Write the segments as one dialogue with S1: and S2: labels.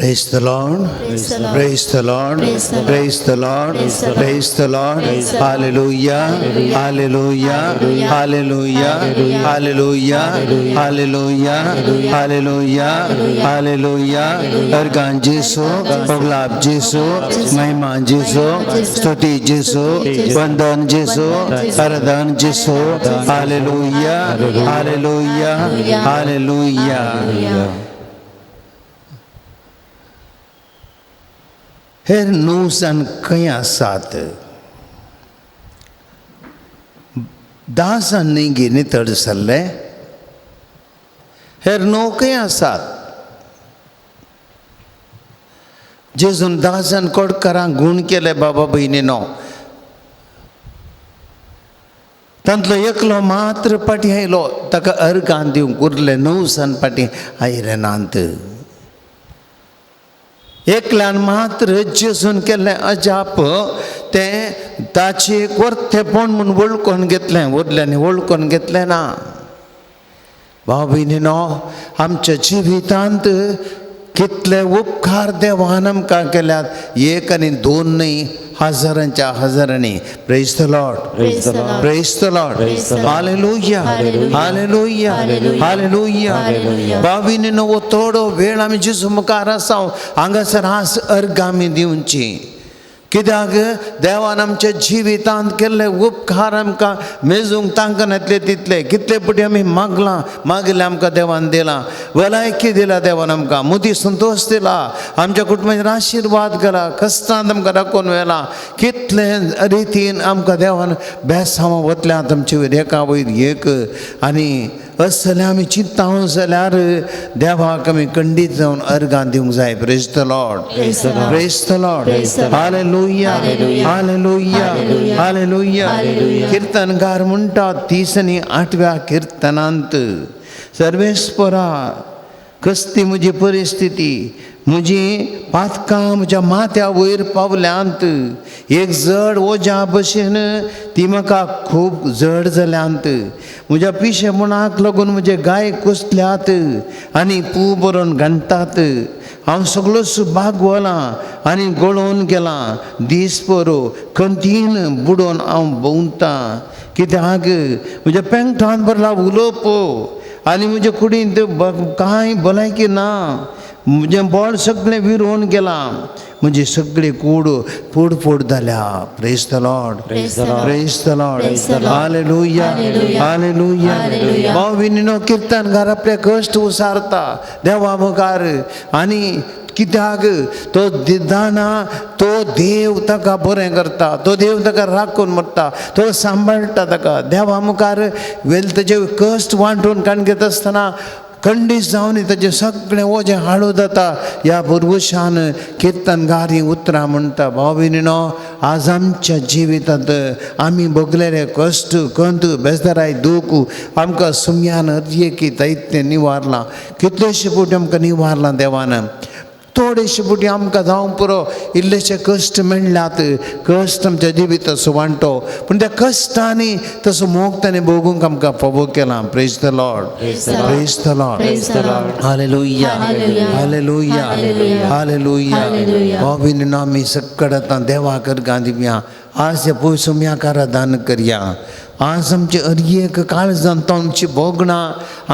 S1: Praise the Lord. Praise the Lord. Praise the Lord. Praise the Lord. Hallelujah. Hallelujah. Hallelujah. Hallelujah. Hallelujah. Hallelujah. Hallelujah. अर्गान जेसू, ओगलाब जेसू, महिमा जेसू, स्तुति जेसू, वंदन जेसू, आराधन जेसू. Hallelujah. Hallelujah. Hallelujah. हेर 9 जाण खंय आसात? 10 जाण न्ही गे नितळ सरले, हेर 9 खंय आसात? जेजून 10 जाण कोडकारांक गूण केले बाबा भयणीनो, तांतलो एकलो मात्र फाटीं आयलो, ताका अर्गां दिवंक, उरले 9 जाण फाटीं आयले नात. एकल्यान मात्र जेजून केल्लें अजाप तें ताचें वरतेपण म्हूण वळखून घेतलें, उरल्यांनी वळखून घेतलें ना. भाव भयणीनो, आमच्या जिवितांत कितले उपकार देवान आमकां केल्यात, 1 आनी 2 न्हय, हजारांच्या हजारांनी. Praise the Lord. Praise the Lord. Hallelujah. Hallelujah. Hallelujah. भाव भयणीनो, हो थोडो वेळ आमी जेजू मुखार आसा, हांगासर आस अर्गां आमी दिवची. कित्याक देवान आमच्या जिवितांत केल्ले उपकार आमकां मेजूंक तांकनातले तितले. कितले फावटी आमी मागलां, मागिल्लें आमकां देवान दिलां, भलायकी दिला देवान आमकां, मुदी संतोश दिला, आमच्या कुटुंबाचेर आशिर्वाद केला, कश्टांत आमकां राखून व्हेला. कितले रितीन आमकां देवान बेसांवां वतल्यात आमचे वयर एका वयर एक. आनी असले आमी चिंतता जाल्यार देवाक आमी खंडीत जावन अर्गां दिवंक जाय. Praise the Lord. Praise the Lord. Hallelujah. Hallelujah. Hallelujah. किर्तनकार म्हणटा 38व्या किर्तनांत, सर्वेस्परा कसली म्हजी परिस्थिती, म्हजी पातकां म्हज्या माथ्या वयर पावल्यांत, एक जड ओज्या भशेन ती म्हाका खूब जड जाल्यांत, म्हज्या पिशेपणाक लागून म्हजे गाय कुसल्यात आनी पू बरोवन घाणटात, हांव सगळोच बागवलां आनी गळोवन गेलां, दीस परो खंतीन बुडोवन हांव भोंवतां. कित्याक म्हज्या पेंगटान भरला उलोवप आनी म्हज्या कुडींत कांय भलायकी ना, म्हजें बोड सगळें विरोवन गेलां, म्हजी सगळी कूड फोड फोड जाल्या. Praise the Lord. Praise the Lord. Hallelujah. Hallelujah. भाव भयणीनो, किर्तनकार आपले कश्ट उसारता देवा मुखार. आनी कित्याक तो जाणा, तो देव ताका बरें करता, तो देव ताका राखून मरता, तो सांबाळटा ताका. देवा मुखार वेल ताजे कश्ट वांटून काडून घेता आसतना खंडीत जावन ताजें सगळें ओजें हाडू जाता. ह्या पुर्वशान किर्तनगार हीं उतरां म्हणटा. भाव भयणीनो, आज आमच्या जिवितांत आमी भोगलेले कश्ट, खंत, बेजाराय, दूख आमकां सुम्यान हर एक दैत्य निवारलां. कितलेशे फावटी आमकां निवारलां देवान. थोडेशे फावटी आमकां जावंक पुरो इल्लेशे कश्ट मेळ्ळ्यात, कश्ट आमच्या जिविताचो वांटो, पूण त्या कश्टांनी तसो मोग ताणें भोगूंक आमकां फावो केला. Praise the Lord. Praise the Lord. Hallelujah. Hallelujah. Hallelujah. भाव भयणीनो, आमी सक्कड आतां देवाक अर्गां दिवया. आज ह्या पयस सुम्याक आराधन करया. आज आमचे हर एक काळजांत आमची भोगणां,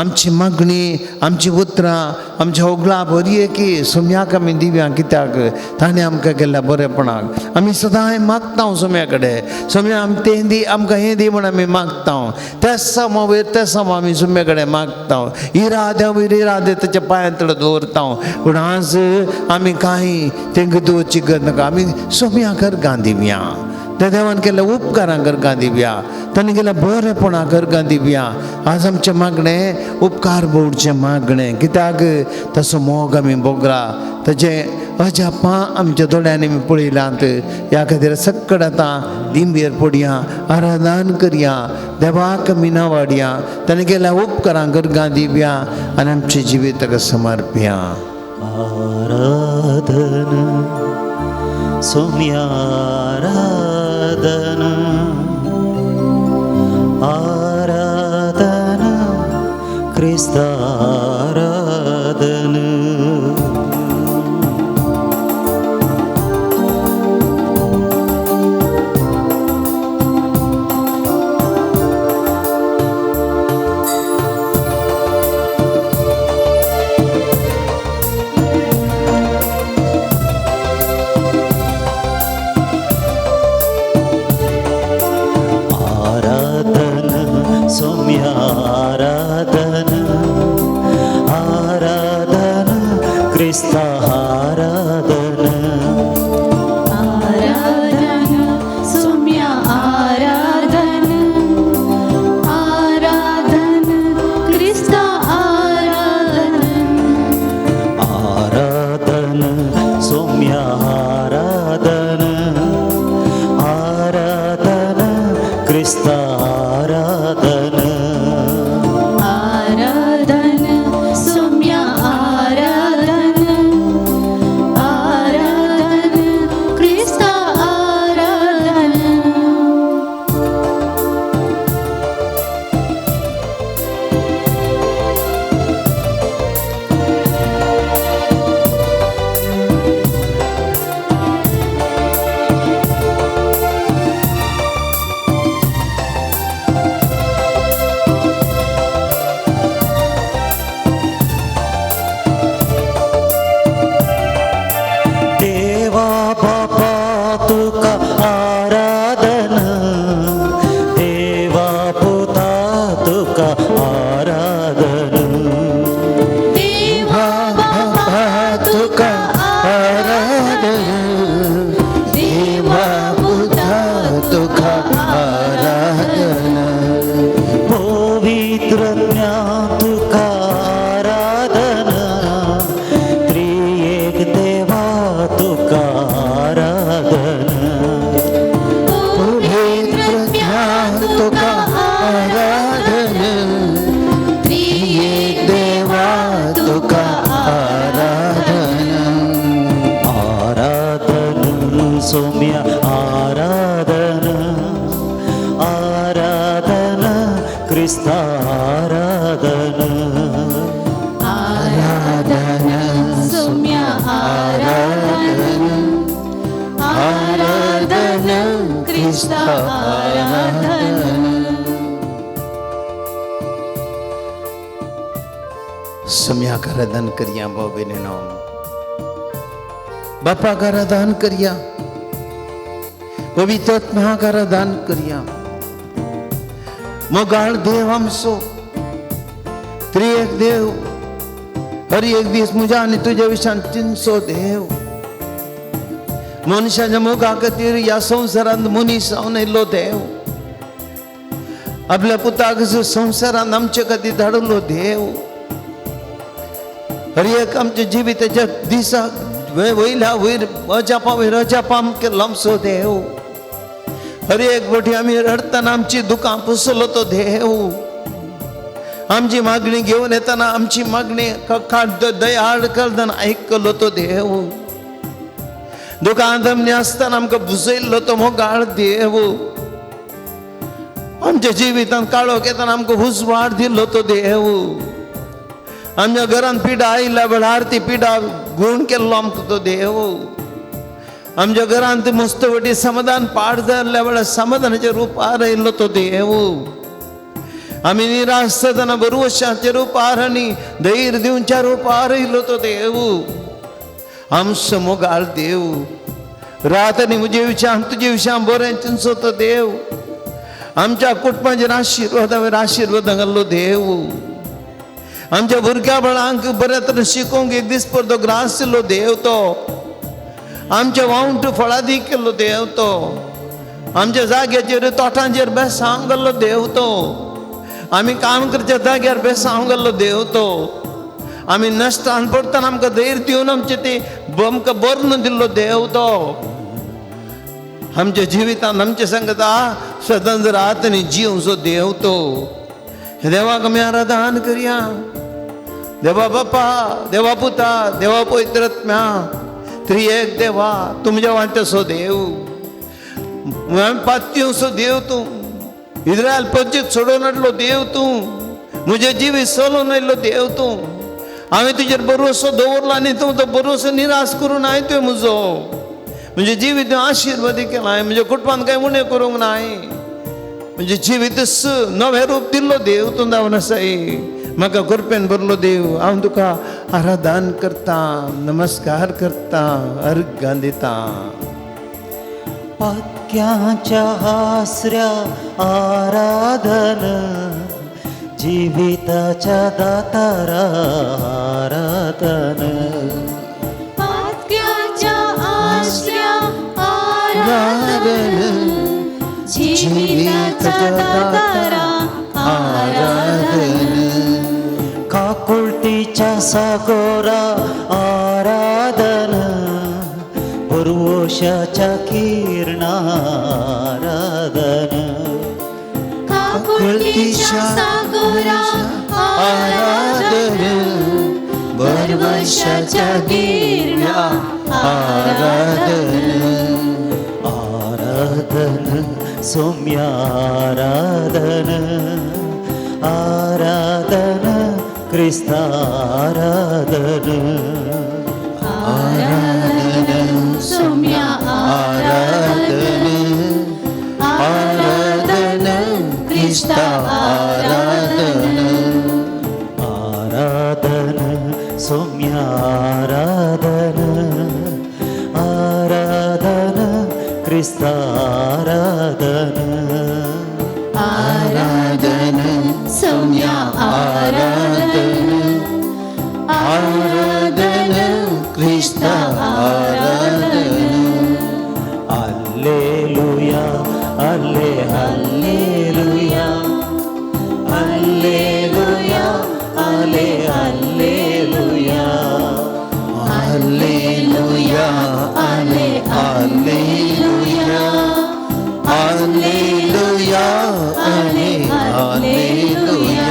S1: आमची मागणी, आमची उतरां, आमच्या होगळाप हर एक सुम्याक आमी दिवया. कित्याक ताणें आमकां केल्ल्या बरेपणाक आमी सदांय मागता सुम्या कडेन. सुम्या आम तें दी, आमकां हें दी म्हूण आमी मागता. त्या समा वयर त्या समा आमी सुम्या कडेन मागता. इराद्या वयर इरादे ताच्या पांयांतलो दवरता. पूण आज आमी कांय तेंकां दवरची गरज नाका. आमी सुम्याक अर्गां दिवया, त्या देवान केल्ल्या उपकारांक अर्गां दिवया, ताणें केल्ल्या बरेपणाक अर्गां दिवया. आज आमचें मागणें उपकार भोवचें मागणें, कित्याक तसो मोग आमी भोगला, ताजें अजापां आमच्या दोळ्यांनी आमी पळयल्यांत. ह्या खातीर सक्कड आतां दिंबेर पडया, आराधन करया, देवाक आमी नावाडया, ताणें केल्ल्या उपकारांक अर्गां दिवया आनी आमचें जिवीत ताका समर्पया.
S2: आराधन सोम्या आराधन, आराधन क्रिस्ता आराधन. सोम्या आराधना आराधना क्रिस्ता आराधना
S3: आराधना सौम्या आराधना आराधना क्रिस्ता आराधना.
S1: सम्याक आराधन करया भाव भयणीनो, बापाक आराधन करया, पवित्र आत्म्याक आराधन करया. मोगाळ देव आमचो, त्रिएक देव, हर एक दीस म्हज्या आनी तुज्या विशान चिंतचो देव. मनशाच्या मोगा खातीर ह्या संवसारांत मनीस जावन आयिल्लो देव, आपल्या पुताक संवसारांत आमचे खातीर धाडिल्लो देव. हर एक आमच्या जिविताच्या दिसाक वयल्या वयर अजापा वयर अजापा केल्लो आमचो देव. हर एक फावटी आमी रडटना आमची दुकां पुसलो तो देव. आमची मागणी घेवन येतना आमची मागणी दयाळ करतना आयकलो तो देव. दुकां दमनी आसतना आमकां भुजयल्लो तो मोगाळ देव. आमच्या जिवितांत काळोख येतना आमकां उजवाड दिल्लो तो देव. आमच्या घरांत पिडा आयल्या वेळार ती पिडा गूण केल्लो आमकां तो देव. आमच्या घरांत मस्त वटी समाधान पाड जाल्ल्या वेळार समाधानाच्या रुपार आयिल्लो तो देव. आमी निराश जातना बरवशाच्या रुपार आनी धैर्य दिवच्या रुपार आयिल्लो तो देव. आमचो मोगाळ देव, रात आनी म्हजे विशयान तुजे विशयान बरें चिंतचो तो देव. आमच्या कुटुंबाचेर आशिर्वादा वयर आशिर्वाद घाल्लो देव. आमच्या भुरग्या बाळांक बऱ्या तरेन शिकोवंक एक दीस परतो ग्रास दिल्लो देव तो. आमच्या वावंट फळादीक केल्लो देव तो. आमच्या जाग्याचेर तोटांचेर बेसांव घाल्लो देव तो. आमी काम करच्या जाग्यार बेसांव घाल्लो देव तो. आमी नश्टान पडटना आमकां धैर्य दिवन आमचें ती आमकां बर्ण दिल्लो देव तो. आमच्या जिवितांत आमचे संगता सदांच रात आनी जिवचो देव तो. देवाक आमी आराधन करया. देवा बापा, देवा पुता, देवा पवित्र आत्म्या, त्रिएक देवा, तुमच्या वांट्याचो देव, पात्योसो देव तूं, इस्रायल पंचीत सोडून हाडलो देव तूं, म्हजें जिवीत सोलोवन आयिल्लो देव तूं. हांवें तुजेर भरवसो दवरलो आनी तूं तो भरवसो निराश करूं नाय तुवें म्हजो. म्हजें जिवीत आशिर्वाद केलां, म्हज्या कुटुंबान कांय उणें करूंक नाय. म्हजें जिवीत नवें रूप दिल्लो देव तूं जावन आसाय. म्हाका कृपेन भरलो देव, हांव तुका आराधन करता, नमस्कार करता, अर्घां दिता.
S2: पाक्याच्या आसऱ्या आराधन, जिविताच्या दातारा आराधन.
S3: पाक्याच्या आसऱ्या आराधन, जिविताच्या दातारा आराधन.
S2: काकुळटीच्या सागोरा आराधन, पुर्वशाच्या किरणा आराधन.
S3: काकुळटीच्या सागोरा आराधन, बरवशाच्या किरणा आराधन.
S2: आराधन सौम्या आराधन, आराधन क्रिस्ता आराधन.
S3: आराधन सौम्या आराधन, आराधन क्रिस्ता आराधन.
S2: आराधन सौम्या आराधन, आराधन क्रिस्ता आराधन.
S3: आराधन सौम्या आराधन, आराधन क्रिस्ता आराधन.
S2: Alleluia, alle alleluia, alleluia, alle alleluia.
S1: Alleluia,
S3: alle alleluia,
S1: alleluia,
S3: alle alleluia.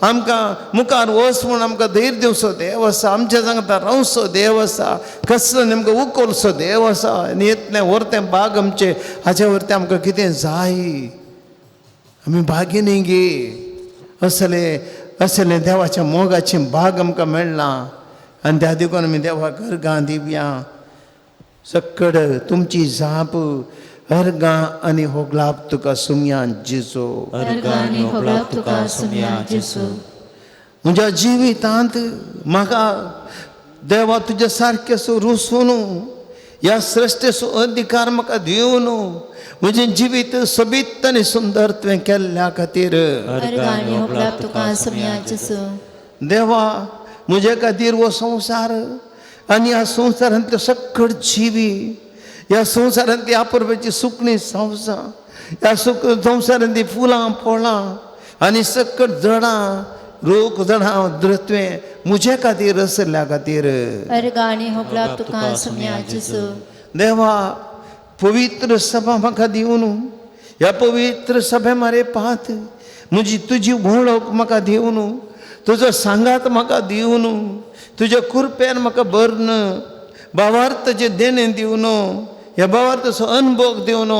S1: आमकां मुखार वच म्हूण आमकां धैर्य दिवचो देव आसा, आमच्या सांगता रावचो देव आसा, कसलो नेमको उखलचो देव आसा. आनी येतलें व्हरतें बाग आमचें हाचे वरतें आमकां कितें जाय, आमी भागी न्ही गे. असले असले देवाच्या मोगाचें भाग आमकां मेळ्ळां आनी त्या देखून आमी देवाक अर्गां दिवया. सक्कड तुमची जाप अर्गां आनी होगलाप तुका सुमया जेजू.
S3: अर्गां आनी होगलाप तुका सुमया जेजू.
S1: म्हज्या जिवितांत म्हाका देवा तुज्या सारकें सो रुसून ह्या सृश्टेचो अधिकार म्हाका दिवन म्हजें जिवीत सोबीत आनी सुंदर तुवें केल्ल्या खातीर
S3: अर्गां आनी होगलाप तुका सुमया जेजू.
S1: देवा म्हजे खातीर हो संवसार आनी ह्या संवसारांतल्यो सक्कड जिवी, ह्या संवसारांतली आपुरबाची सुकणीं संवसां, ह्या संवसारांतली फुलां फळां आनी सक्कड जडां रूख जडां तुवें म्हजे खातीर रसल्या खातीर
S3: अर्गां आनी होगलाप तुका सुमया जेजू.
S1: देवा पवित्र सभा म्हाका दिवन ह्या पवित्र सभे मारे पात म्हजी तुजी वळख म्हाका दिवन, तुजो सांगात म्हाका दिवन, तुज्या कृपेन म्हाका भरून भावार्थाचें देणें दिवन, ह्या भावार्थाचो अनुभव दिवन,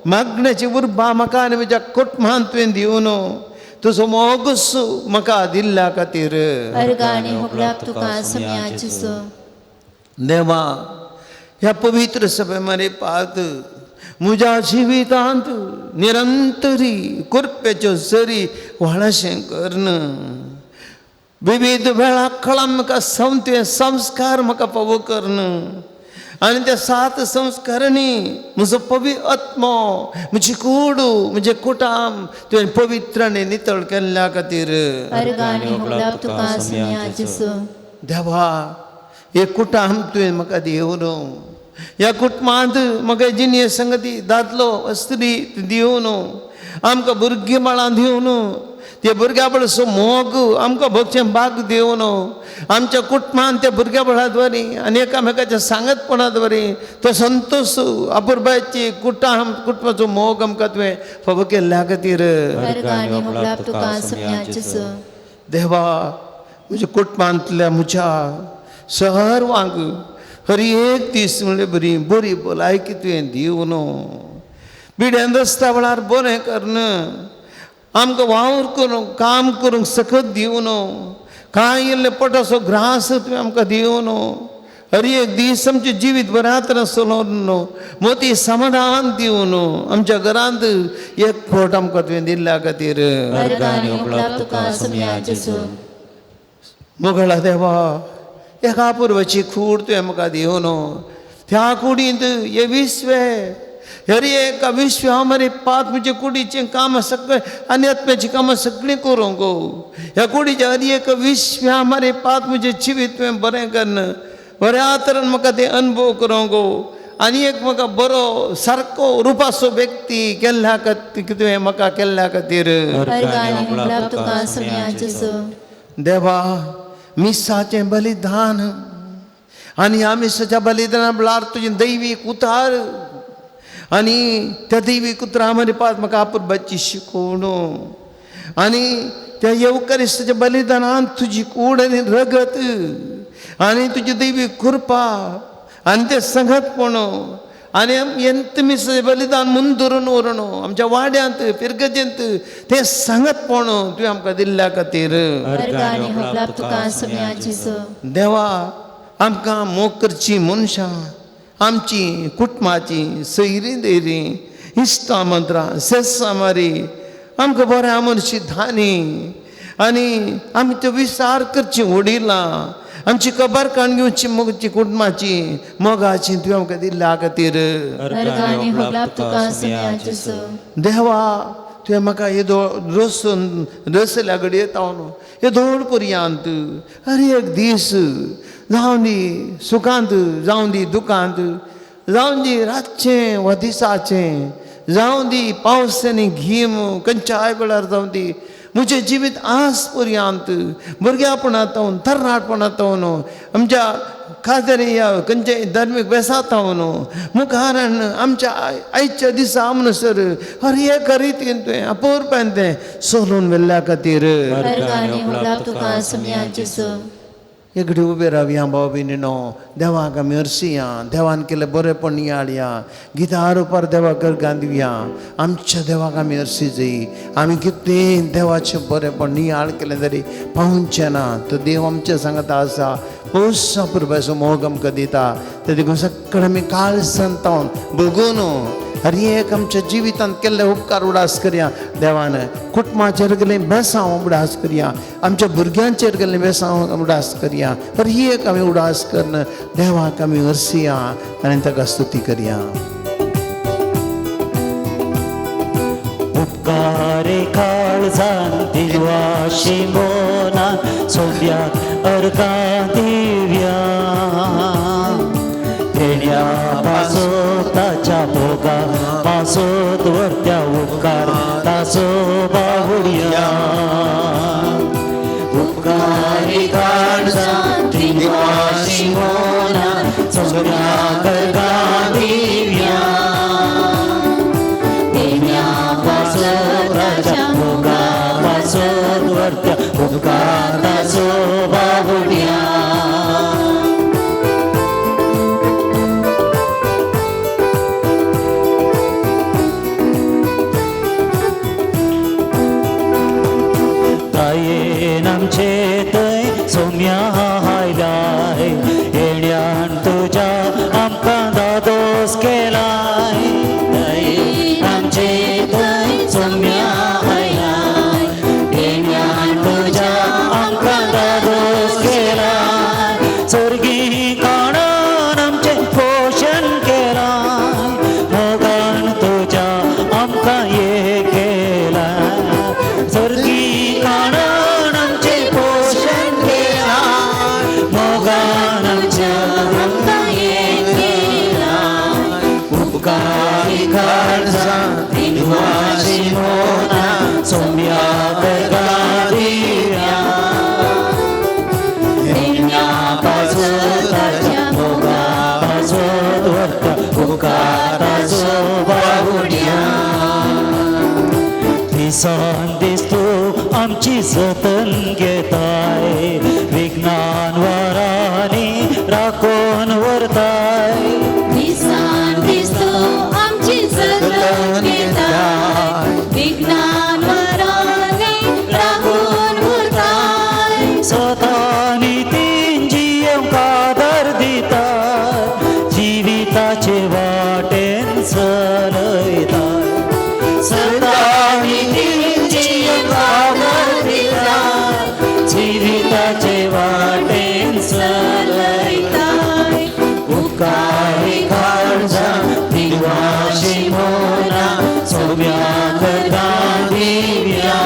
S1: मागण्याची उर्बा म्हाका आनी म्हज्या कुटुंबान तुवें दिवन तुजो मोगूच म्हाका दिल्ल्या खातीर
S3: अर्गां आनी होगलाप तुका सुमया जेजू.
S1: देवा ह्या पवित्र सभे मरे पात म्हज्या जिवितांत निरंतरी कृपेच्यो सरी व्हाळशें करन विविध वेळा कळां म्हाका तुवें संस्कार म्हाका फावो करन आनी त्या सात संस्कारांनी म्हजो पवित्र आत्मो म्हजी कूड म्हजें कुटाम तुवें पवित्र आनी नितळ केल्ल्या खातीर
S3: अर्गां आनी होगलाप तुका सुमया जेजू.
S1: देवा हे कुटाम तुवें म्हाका दिवन ह्या कुटुंबांत म्हाका जिणये संगती दादलो स्त्री दिवन आमकां भुरगीं बाळां दिवन ते भुरग्या बळसो मोग आमकां भोगचें बाग दिवन आमच्या कुटुंबान त्या भुरग्या बळा द्वारी आनी एकामेकाच्या सांगतपणा द्वारी तो संतोश आपुरबायची कुटाम कुटुंबाचो मोग आमकां तुवें फावो केल्ल्या खातीर
S3: अर्गां आनी होगलाप तुका सुमया जेजू.
S1: देवा म्हज्या कुटुंबांतल्या म्हज्या सर्वांक हर एक दीस म्हणल्यार बरी बरी भलायकी तुवें दिवन बिड्यान रस्त्या वेळार बरें करन आमकां वावर करूंक काम करूंक सकत दिवन कांय इल्ले पोटाचो ग्रास तुवें आमकां दिवन हर एक दीस आमचें जिवीत बऱ्या तरेन चलोवन मोती समाधान दिवन आमच्या घरांत एक खोट आमकां तुवें दिल्ल्या खातीर
S3: अर्गां आनी होगलाप तुका सुमया जेजू.
S1: मोगळा देवा एका पुर्वाची कूड तुवें म्हाका दिवन त्या कुडींत हे विश्वे हर एका विश्व हांव मरे पात म्हजे कुडीचें कामां सगळें आनी आत्म्याचीं कामां सगळीं करूंक ह्या कुडीचें हर एक विश्व हांव मरे पात म्हजें जिवीत तुवें बरें करन बऱ्या तरेन म्हाका तें अनुभव करूंक आनी एक म्हाका बरो सारको रुपाचो व्यक्ती केल्ल्या खातीर तुवें म्हाका केल्ल्या खातीर
S3: अर्गां आनी होगलाप तुका सुमया जेजू.
S1: देवा मिसाचें बलिदान आनी ह्या मिसाच्या बलिदाना वेळार तुजें दैवीक उतार आनी त्या दैवीक उतरां मरे पात म्हाका आपुरबाची शिकोवण आनी त्या येवकारिस्ताच्या बलिदानान तुजी कूड आनी रगत आनी तुजी दैवीक कृपा आनी तें संगतपण आनी एंत मिसाचें बलिदान मुंदरून उरण आमच्या वाड्यांत फिरगजेंत तें सांगतपण तुवें आमकां दिल्ल्या खातीर
S3: अर्गां आनी होगलाप तुका सुमया जेजू.
S1: देवा आमकां मोग करची मनशां आमची कुटुंबाची सैरीं दैरीं इश्टां मंत्रां सेसामारी आमकां बऱ्या मनशी धानी आनी आमी त्यो विचार करची वडिलां आमची खबर काडून घेवची मोगची कुटुंबाची मोगाची तुवें आमकां दिल्ल्या खातीर
S3: अर्गां आनी होगलाप तुका सुमया जेजू.
S1: देवा तुवें म्हाका येदो रसून रसल्या घडये तावन येदोळ पर्यांत हर एक दीस जावं दी सुखांत जावं दी दुखांत जावं दी रातचें वा दिसाचें जावं दी पावस आनी गीम खंयच्याय वेळार जावं दी म्हजें जिवीत आज पर्यांत भुरग्यापणांत तरणाटपणांत आमच्या कादरी खंयचेय धार्मीक बेसाताव न्हू मुखारान आमच्या आयच्या दिसा म्हणसर हर एक रितीन तुवें अपुरपान तें सोलून व्हेल्ल्या खातीर एकडे उबे रावया भाव भयणीनो, देवाक आमी हरसिया, देवान केलें बरेंपण नियाळया, गितां रुपार देवाक अर्गां दिवया. आमच्या देवाक आमी हरसी जाय. आमी कितलें देवाचें बरेंपण नियाळ केलें तरी पावचें ना. तो देव आमच्या सांगता आसा, पोस पुरबाचो मोग आमकां दिता. ते देखून सगळें आमी काळजान तावन भोगून हर एक आमच्या जिवितांत केल्ले उपकार उडास करया. देवान कुटुंबाचेर गेल्लें बेसांव उडास करया, आमच्या भुरग्यांचेर गेल्लें बेसांव उडास करया. हर एक आमी उडास करून देवाक आमी हरसिया आनी ताका स्तुती करया.
S2: उपकारे काळजान दिवाशी मोना सोम्याक अर्गां दिव्या देण्या पासो ताच्या भोगा पासोत वरत्या उपकार ताचो बाहुड्या. उपकारी काळजान दिवाशी मोना सोम्याक अर्गां दिव्या देण्या पासो ताच्या भोगा पासोत वरत्या उपकार ताचो बाहुड्या. आमचे थंय सोम्या आयलाय येण्यान तुज्या आमकां दादोस केलाय. आमचे थंय सोम्या आयलाय येण्यान तुज्या आमकां दादोस केलाय. स्वर्गी काणान आमचें पोशण केलाय, मोगान तुज्या आमकां ये केलाय. स्वर्गी काणान दिसान दीस तूं आमची जतन घेताय, विज्ञान वारांनी राखून व्हरताय.
S3: दिसान दीस तूं आमची जतन घेताय, विज्ञान वारांनी राखून व्हरताय.
S2: स्वता नितीन जियेवंक आदार दिताय, जिविताचे वाटेन चलयताय. स्वता नितीन जियेवंक आदार दिताय, जिविताचे वाटेन चलयताय. उपकारी काळजान दिवाशी मोना सोम्याक अर्गां दिव्या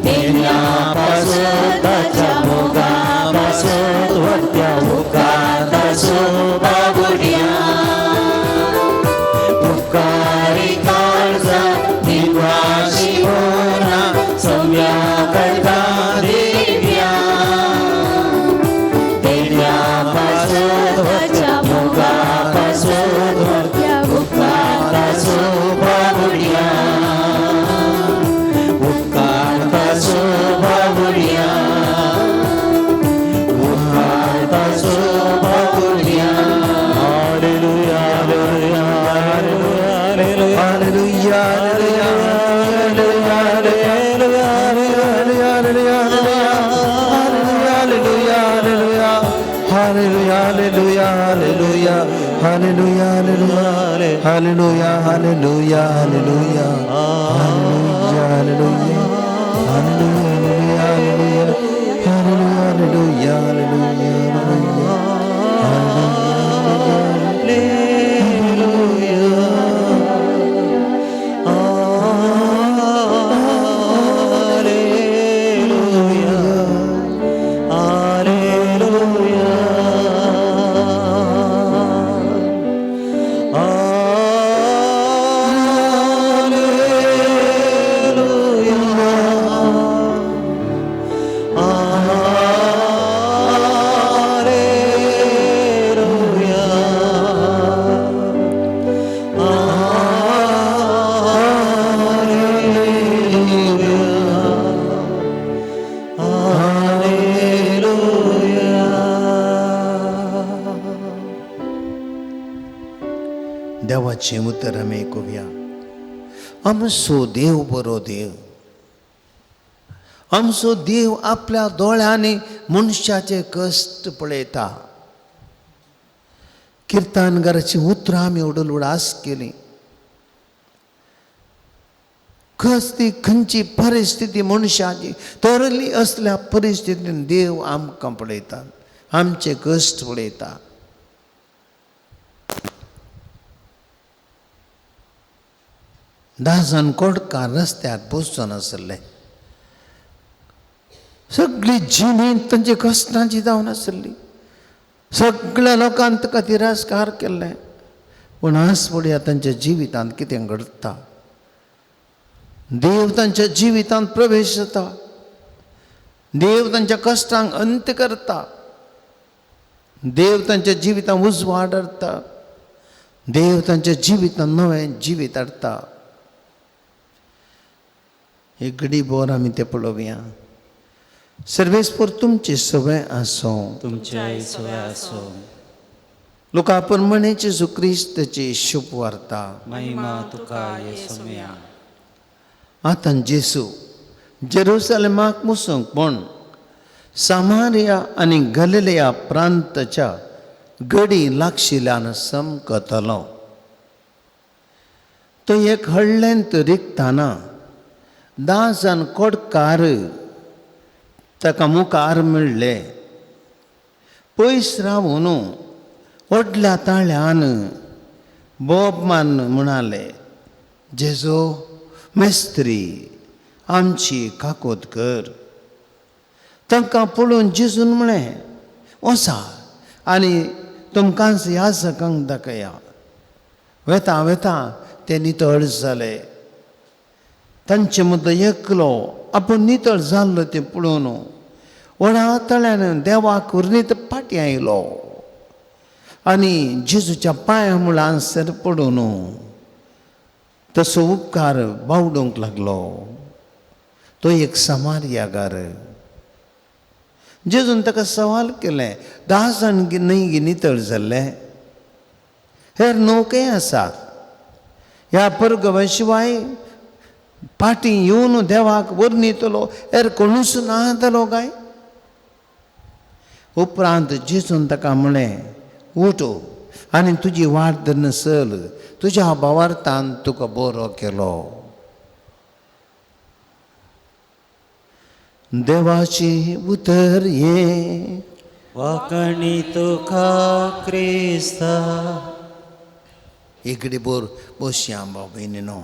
S2: देण्या पासत ताच्या मोगा पासत वरत्या उपकार ताचो बाबुड्या. उपकारी काळजान दिवाशी मोना सोम्याक अर्गां दिव्या देण्या पासत ताच्या मोगा पासत वरत्या उपकार ताचो बाबुड्या. उपकार ताचो बाबुड्या, उपकार ताचो बाबुड्या. Hallelujah hallelujah hallelujah
S1: hallelujah hallelujah hallelujah hallelujah hallelujah hallelujah hallelujah hallelujah hallelujah hallelujah
S2: hallelujah.
S1: देवाचें उतर आमी आयकुया. आमचो देव बरो देव, आमचो देव आपल्या दोळ्यांनी मनशाचे कश्ट पळयता. किर्तनकाराची उतरां आमी उडून उडास केली. कसली खंयची परिस्थिती मनशाची तरली असल्या परिस्थितीन देव आमकां पळयता, आमचे कश्ट पळयता. 10 जाण कोडकार रस्त्यार बसून आसले, सगळी जिणेंत तांचे कश्टांची जावन आसली, सगळ्या लोकांक ताका तिरस्कार केल्ले. पूण आज पळया तांच्या जिवितांत कितें घडटा. देव तांच्या जिवितांत प्रवेश जाता, देव तांच्या कश्टांक अंत करता, देव तांच्या जिवितांत उजवाड हाडटा, देव तांच्या जिवितांत नवें जिवीत हाडटा. एक घडी बोर आमी तें पळोवया. सर्वेस्पर तुमचे सगळें आसूं,
S2: तुमचे सगळें आसूं.
S1: लोका प्रमाणे जेजू क्रिस्ताची शुभ वार्ता.
S2: महिमा तुका येसुम्या.
S1: आतां जेसू जेरुसलेमाक मुसूंक पूण सामारिया आनी गलिलिया प्रांताच्या गडी लागशिल्ल्यान समकतलो. तो एक हळ्ळेंत रिगताना 10 जाण कोडकार ताका मुखार मेळ्ळे. पयस रावून व्हडल्या ताळ्यान बोब मान म्हणाले, जेजो मेस्त्री आमची काकोत कर. तांकां पळोवन जेजून म्हळें, वसा आनी तुमकांच ह्या सकांक दाखया. वेता वेता ते नितळ जाले. तांचे मदलो एकलो आपूण नितळ जाल्लो तें पळोवन व्हडा तळ्यान देवाक उर्नीत फाटीं आयलो आनी जेजूच्या पांया मुळान सर पडून तसो उपकार बावडूंक लागलो. तो एक समार्यागार. जेजून ताका सवाल केलें, 10 जाण न्हय नितळ जाल्ले, हेर 9 खंय आसात? ह्या परगवा शिवाय फाटीं येवन देवाक वर्णितलो हेर कोणूच ना जालो काय? उपरांत जेजून ताका म्हळें, उठ आनी तुजी वाट धरून चल, तुज्या भावार्थान तुका बरो केलो. देवाची उतर ये
S2: वाकणी तुका क्रिस्ता.
S1: इकडे बोर बसया भाव भयणीनो.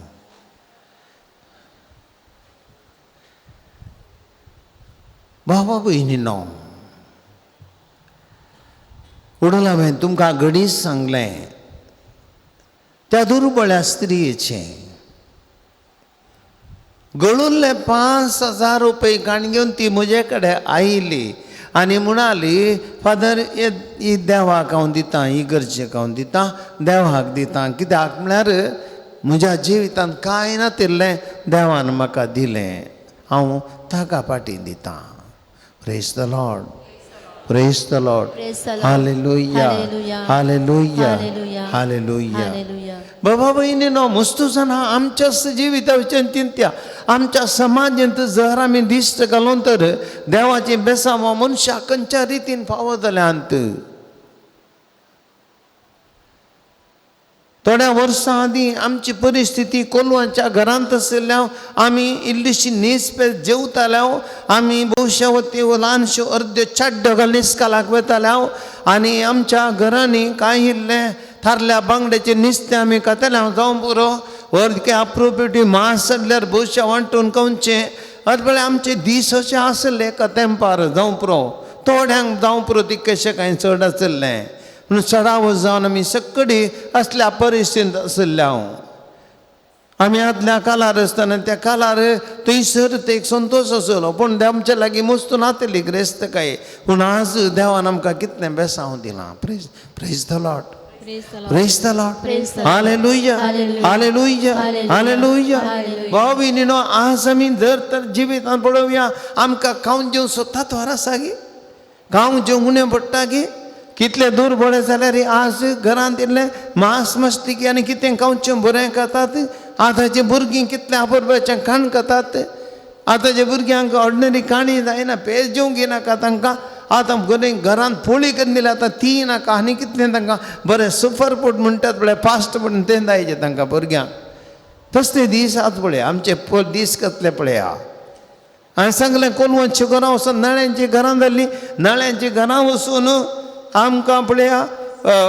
S1: भावा भयणीनो, उडोल हांवें तुमकां घडीच सांगलें त्या दुर्बळ्या स्त्रियेचें गळुल्ले 5000 रुपये काण घेवन ती म्हजे कडेन आयली आनी म्हणाली, फादर ही देवाक हांव दितां, ही गरजेक हांव दितां, देवाक दितां. कित्याक म्हळ्यार म्हज्या जिवितांत कांय नातिल्लें देवान म्हाका दिलें, हांव ताका फाटीं दितां. Praise the Lord, praise the Lord. Hallelujah, hallelujah, hallelujah. बाबा भयणीनो, मस्तू जाणां आमच्या जिविता विशयन चिंत्या. आमच्या समाजांत जर आमी दिश्ट घालून तर देवाची बेसांव मनशाक खंयच्या रितीन फावो जाल्यांत. थोड्या वर्सां आदीं आमची परिस्थिती कोलवाच्या घरांत आशिल्ल्या, आमी इल्लीशी नीस पेज जेवताल्या, आमी भोवश्या ल्हानश्यो अर्द्यो चाड्ड्यो घालून इस्कालाक वताल्या आनी आमच्या घरांनी कांय इल्लें थारल्या बांगड्याचें नुस्तें आमी खाताले. जावं पुरो वर्गे अप्रोपेटी मांस चडल्यार भोवश्या वांटून खावचें. अशें म्हळ्यार आमचे दीस अशें आसले एका तेंपार जावं पुरो, थोड्यांक जावं पुरो तितकेशें कांय चड आशिल्लें. म्हणून चडावत जावन आमी सगळी असल्या परिस्थितींत आशिल्ले. हांव आमी आदल्या कालार आसतना त्या कालार थंयसर ते एक संतोश आसलो, पूण आमच्या लागीं मस्तू नातली ग्रेस्तकाय. पूण आज देवान आमकां कितलें बेसांव दिलां. Praise, praise the Lord, praise the Lord. Hallelujah, hallelujah, hallelujah. भाव भयणीनो, आज आमी जर तर जिवितांत पळोवया, आमकां खावन जेवण सोदतात वार आसा गे, खावंक जेवण उणें पडटा गे, कितले दूर पळय जाल्यार आज घरांत इल्लें मांस मस्ती आनी कितें खावचें बरें खातात. आतांची भुरगीं कितलें अपुरबायेचें खाण खातात. आतांच्या भुरग्यांक ऑर्डिनरी काणी जायना, पेज जेवंक नाका तांकां. आतां बरें घरांत पोळी करून दिल्या आतां ती नाका आनी कितलें तांकां बरें सुपर फूड म्हणटात पळय, फास्ट फूड तें जायचें तांकां भुरग्यांक. तसले दीस आतां पळय आमचे दीस कसले पळया. हांवें सांगलें कोलवांची घरां वचून नळ्यांची घरां जाल्लीं, नळ्यांची घरां वचून आमकां पळया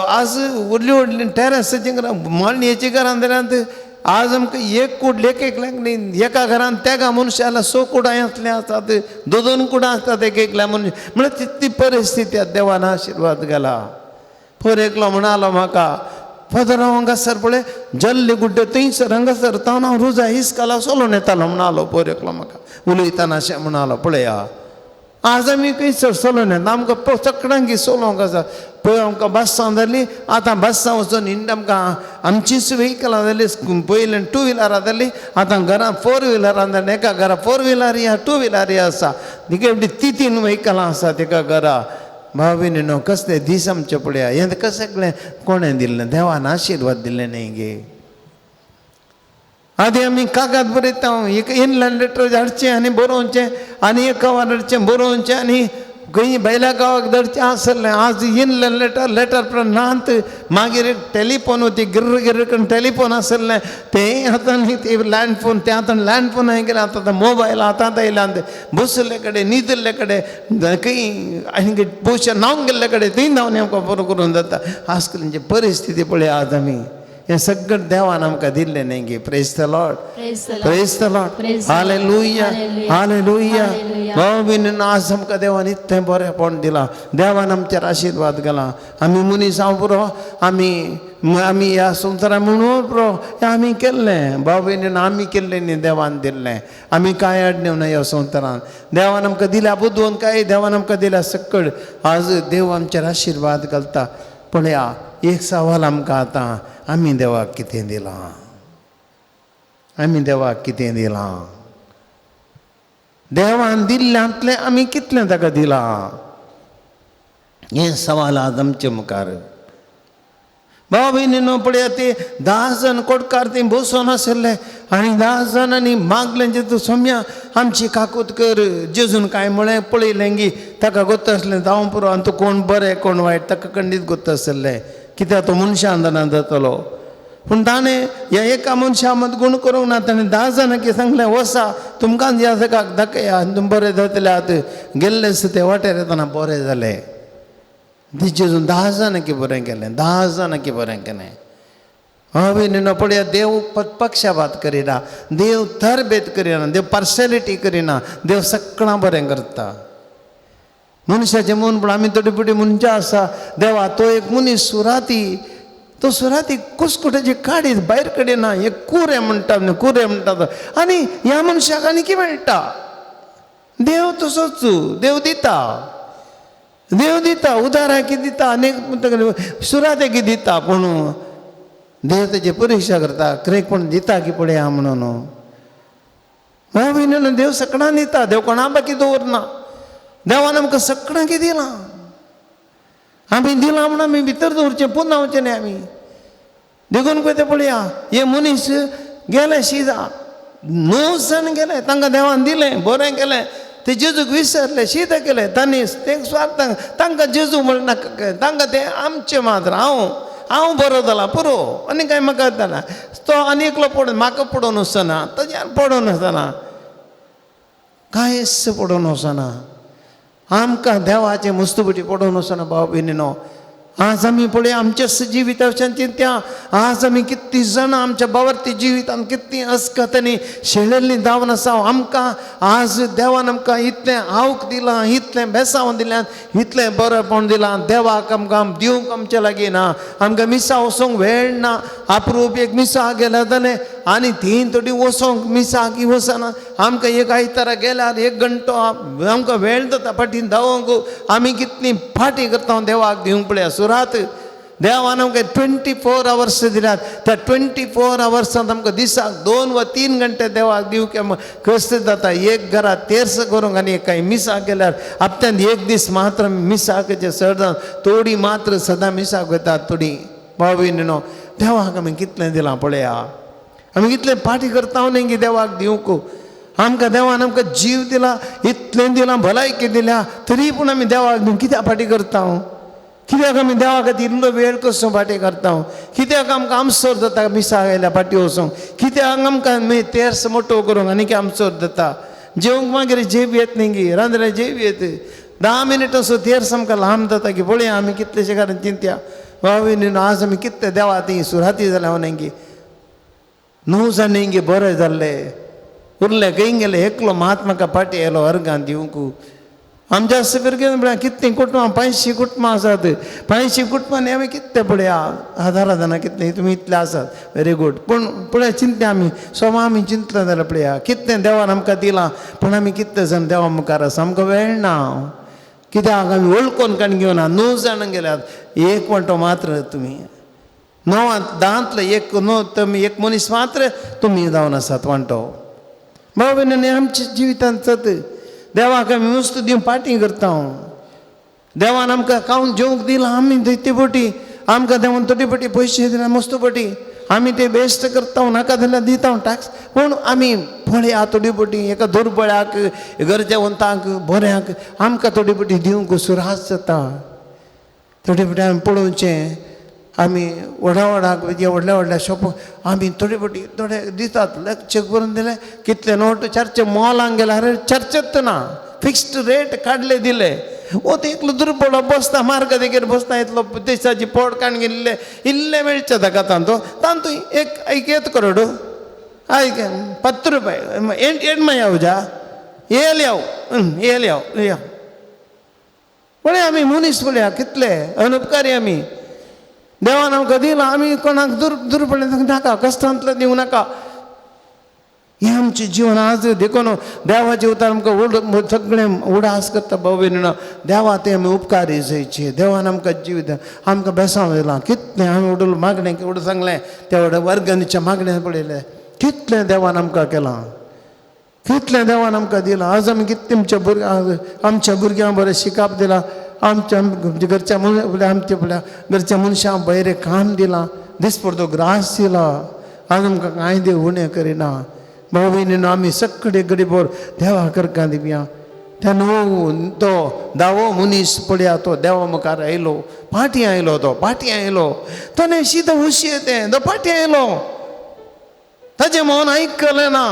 S1: आज व्हडली व्हडली टॅरसाचीं घरां, माळयेचीं घरां जाल्यांत. आज आमकां एक कूड एक एकल्याक न्ही, एका घरान तेगा मनशां जाल्यार 6 कुडां आसलीं आसतात, 2 2 कुडां आसतात एक एकल्या मनशां. म्हळ्यार तितली परिस्थिती आतां देवान आशिर्वाद घाला. पोर एकलो म्हणालो म्हाका, फादर हांव हांगासर पळय जल्ले गुड्डे थंयसर हांगासर तावन हांव रोजा इस्काला चलोवन येतालो म्हणालो पोर एकलो म्हाका उलयतना अशें म्हणालो. पळया आज आमी खंयसर चलोवन येता, आमकां सगळ्यांक चलोवंक आसा. पळय आमकां बसां जालीं, आतां बसां वचून इंड आमकां आमचीच व्हेकलां जालीं. पयलीं 2 व्हिलरां जालीं, आतां घरां 4 व्हिलरां जालीं. एका घरा 4 व्हिलर या 2 व्हिलर आसा, एवढी 3 व्हेकलां आसात एका घरा. भाव भयणीनो कसले दीस आमचे पळया. हें सगळें कोणें दिल्लें? देवान आशिर्वाद दिल्लें न्ही गे. आदी आमी कागद बरयता, एक इनलँड लेटर हाडचें आनी बरोवचें आनी एक गांवान हाडचें बरोवचें आनी खंय भायल्या गांवाक धाडचें आसलें. आज इनलँड लेटर लेटर नात. मागीर एक टेलिफोन होती, गिर्र गिर्र करून टेलिफोन आसलें तें आतां न्ही, ते लँड फोन तें आतां लँड फोन हांवें केलें. आतां मोबायल आतां आयला, बशिल्ले कडेन न्हिदिल्ले कडेन खंय आनी पयशे न्हावंक गेल्ले कडेन थंय धांवन आमकां बरो करून जाता. आज कालची परिस्थिती पळय आज आमी हें सगळें देवान आमकां दिल्लें न्ही गे. Praise the Lord, praise the Lord, hallelujah, hallelujah. भाव भयणीनो आज आमकां देवान इतलें बरेंपण दिलां, देवान आमचेर आशिर्वाद घाला. आमी मनीस हांव पुरो, आमी आमी ह्या संवसारान म्हणून पुरो हें आमी केल्लें. भाव भयणीनो आमी केल्लें न्ही, देवान दिल्लें. आमी कांय अडनेव ना ह्या संवसारान. देवान आमकां दिल्या बुदवंत काय, देवान आमकां दिल्या सकळ. आज देव आमचेर आशिर्वाद घालता. पळया एक सवाल आमकां आतां, आमी देवाक कितें दिलां? आमी देवाक कितें दिलां? देवान दिल्ल्यांतलें आमी कितलें ताका दिलां? हें सवाल आज आमचे मुखार. भाव भयणीनो पळया ते 10 जाण कोटकार ती बसून आशिल्ले आनी 10 जाणांनी मागलें जेजू सोम्या आमची काकूत कर. जेजून कांय म्हळें पळयलें गी ताका गोत्त आसलें जावं पुरो, आनी तो कोण बरें कोण वायट ताका खंडीत गोत्त आशिल्लें, कित्याक तो मनशान जाणा जातलो. पूण ताणें ह्या एका मनशा मद गुण करूंक ना, ताणें 10 जाणांक सांगलें वसा तुमकां ह्या जागाक दाखया आनी तुमी बरें जातले. आतां गेल्ले ते वाटेर येतना बरें जालें. जेजून 10 जाणांक बरें केलें, 10 जाणांक बरें केलें. हांवें न्ही पळया देव पक्षपात करिना, देव थरभेद करिना, देव पार्शलिटी करिना, देव सगळां बरें करता. मनशाचें मन पूण आमी थोडी फुटी मनशां आसा, देवा तो एक मनीस सुराती, तो सुराती कुसकुटाची काडीत भायर कडिना, एक कुरें म्हणटा न्ही, कुरें म्हणटा तो, आनी ह्या मनशाक आनी कितें मेळटा? देव तसोच, देव दिता, देव दिता, उदाराक दिता, आनी सुरातेक दिता. पूण देव तेजी परिक्षा करता, खरें कोण दिता की पळया म्हणून. भाव भयणीनो देव सगळ्यांक दिता, देव कोणा बाकी दवरना. देवान आमकां सगळ्यांक दिलां, आमी दिलां म्हूण आमी भितर दवरचें, पुन्नावचें न्ही आमी. देखून पळय तें पळया हे मनीस गेले शिजा 9 जाण गेले, तांकां देवान दिलें, बरें केलें. ते जेजूक विसरले, शीत केलें तांणी, ते स्वार्थ तांकां जेजू म्हण नाका, तांकां तें आमचें मात्र, हांव हांव बरो जाला पुरो, आनी कांय म्हाका जाता. तो आनी एकलो पडून म्हाका पडोवन वचना, ताज्यान पडोवन वचना, कांयच पडोवन वचना. आमकां देवाचें मुस्तुबटी पडोवन वचना भाव भयणीनो. आज आमी पळय आमच्या जिविताच्यान चिंत्या, आज आमी कितलीं जाणां आमच्या बावर्ती जिवितान कितलीं अस्कतांनी शेळेल्लीं जावन आसा. आमकां आज देवान आमकां इतलें आवक दिलां, इतलें बेसांव दिल्यान, इतलें बरेंपण दिलां. देवाक आमकां दिवंक आमचे लागीं ना, आमकां मिसा वचोंक वेळ ना. आपरूप एक मिसा गेल्या जालें आनी ती थोडी वचोंक मिसाक वचना. आमकां एक आयतारा गेल्यार 1 घंटो आमकां वेळ जाता फाटीं धांवोंक. आमी कितली फाटी करता देवाक दिवंक पळया सुरात. देवान आमकां 24 आवर्स दिल्यात. त्या 24 आवर्सांत आमकां दिसाक 2 वा 3 घंटे देवाक दिवंक कश्ट जाता. एक घरा तेर्स करूंक आनी एक कांय मिसाक गेल्यार हप्त्यांत एक दीस मात्र मिसाक चड थोडी मात्र सदां मिसाक वतात थोडी. भाव भयणीनो, देवाक आमी कितलें दिलां पळया, आमी कितलें पाटी करता न्ही की देवाक दिवंक. आमकां देवान आमकां जीव दिला, इतलें दिलां, भलायकी दिल्या, तरी पूण आमी देवाक दिवंक कित्याक फाटी करता? कित्याक आमी देवा खातीर इल्लो वेळ कसो फाटी करता? कित्याक आमकां आमसोर जाता मिसाक आयल्या फाटी वचूंक? कित्याक आमकां तेर्स मोटो करूंक आनी कितें आमसोर जाता? जेवंक मागीर जेव येत न्ही गी, रांदले जेव येत 10 मिनट असो तेर्स आमकां लांब जाता की पळया आमी कितलेशे कारण चिंत्या. भाव भयणीनो, आज आमी कितले देवा ती सुराती जाल्या न्ही गी, 9 जाण न्ही गी बरें जाल्ले उरले खंय गेले? एकलो मात म्हाका फाटी आयलो अर्गान दिवंक. आमच्या भुरगीं म्हळ्यार कितलीं कुटुंबां, 500 कुटुंबां आसात. 500 कुटुंबांनी आमी कितले पळया हजारां जाणां कितले तुमी इतले आसात, व्हेरी गूड. पूण पळया चिंतले आमी सोमा आमी चिंतले जाल्यार पळया कितलें देवान आमकां दिलां, पूण आमी कितले जाण देवा मुखार आसा आमकां वेळ ना. कित्याक आमी वळखून काण घेवना. 9 जाणां गेल्यात, एक वांटो मात्र तुमी 9 10 एक 9 तुमी एक मनीस मात्र तुमी जावन आसात वांटो. भाव भयणींनी, आमच्या जिवितांत सत देवाक आमी वस्तू दिवन पाटी करता. देवान आमकां खावन जेवंक दिलां, आमी ते पटी आमकां देवान थोडी पटी पयशे दिला मस्त पटी आमी ते वेस्ट करता, नाका जाल्यार दिता टॅक्स. पूण आमी पळया थोडी पटी एका दुर्बळ्याक, गरजेवंतांक, बऱ्यांक आमकां थोडी पटी दिवंक सुरास जाता. थोडी पटी आमी पळोवचें, आमी व्हडा व्हडाक व्हडल्या व्हडल्या शॉप आमी थोडे पटी थोडे दितात. चॅक करून दिले कितले नोट चर्चे मॉलांक गेल्यार चर्चेत ना, फिक्स्ड रेट काडले दिले. ओ ते एकलो दुर्बळ बसता मार्ग देगेर बसता, इतलो देशाची पोट काडून गेल्ले इल्ले मेळचे ताका तांतो तांतू एक एक येत करोड आयक 10 रुपये एणमा यावजा येल याव येल याव या. पळय आमी मनीस पळया कितले अनुपकारी आमी. देवान आमकां दिलां, आमी कोणाक दुर्बळ नाका, कश्टांतलें दिवं नाका. हें आमचें जिवन आज देखून देवाचें उतर आमकां सगळें उडास करता. भाव भयणीनो, देवा ते आमी उपकारी जायचे. देवान आमकां जीव आमकां बेसांव दिलां. कितलें आमी उडून मागणें उडून सांगलें त्या व्हड वर्गणीच्या मागणें पळयलें, कितलें देवान आमकां केलां, कितलें देवान आमकां दिलां. आज आमी कितलें आमच्या भुरग्यां आमच्या भुरग्यांक बरें शिकाप दिलां, आमच्या घरच्या आमच्या पळया घरच्या मनशांक बरें काम दिलां, दिसपडतो ग्रास दिला. आज आमकां कांय देव उणें करिना. भाव भयणीनो, आमी सगळे गरीबोर देवा करकां दिवया. त्या न्हू तो दावो मनीस पळया तो देवा मुखार आयलो, पाटी आयलो, तो पाटी आयलो, तो न्ही शीत उशी तें तो पाटी आयलो, ताजें मन आयकलें ना.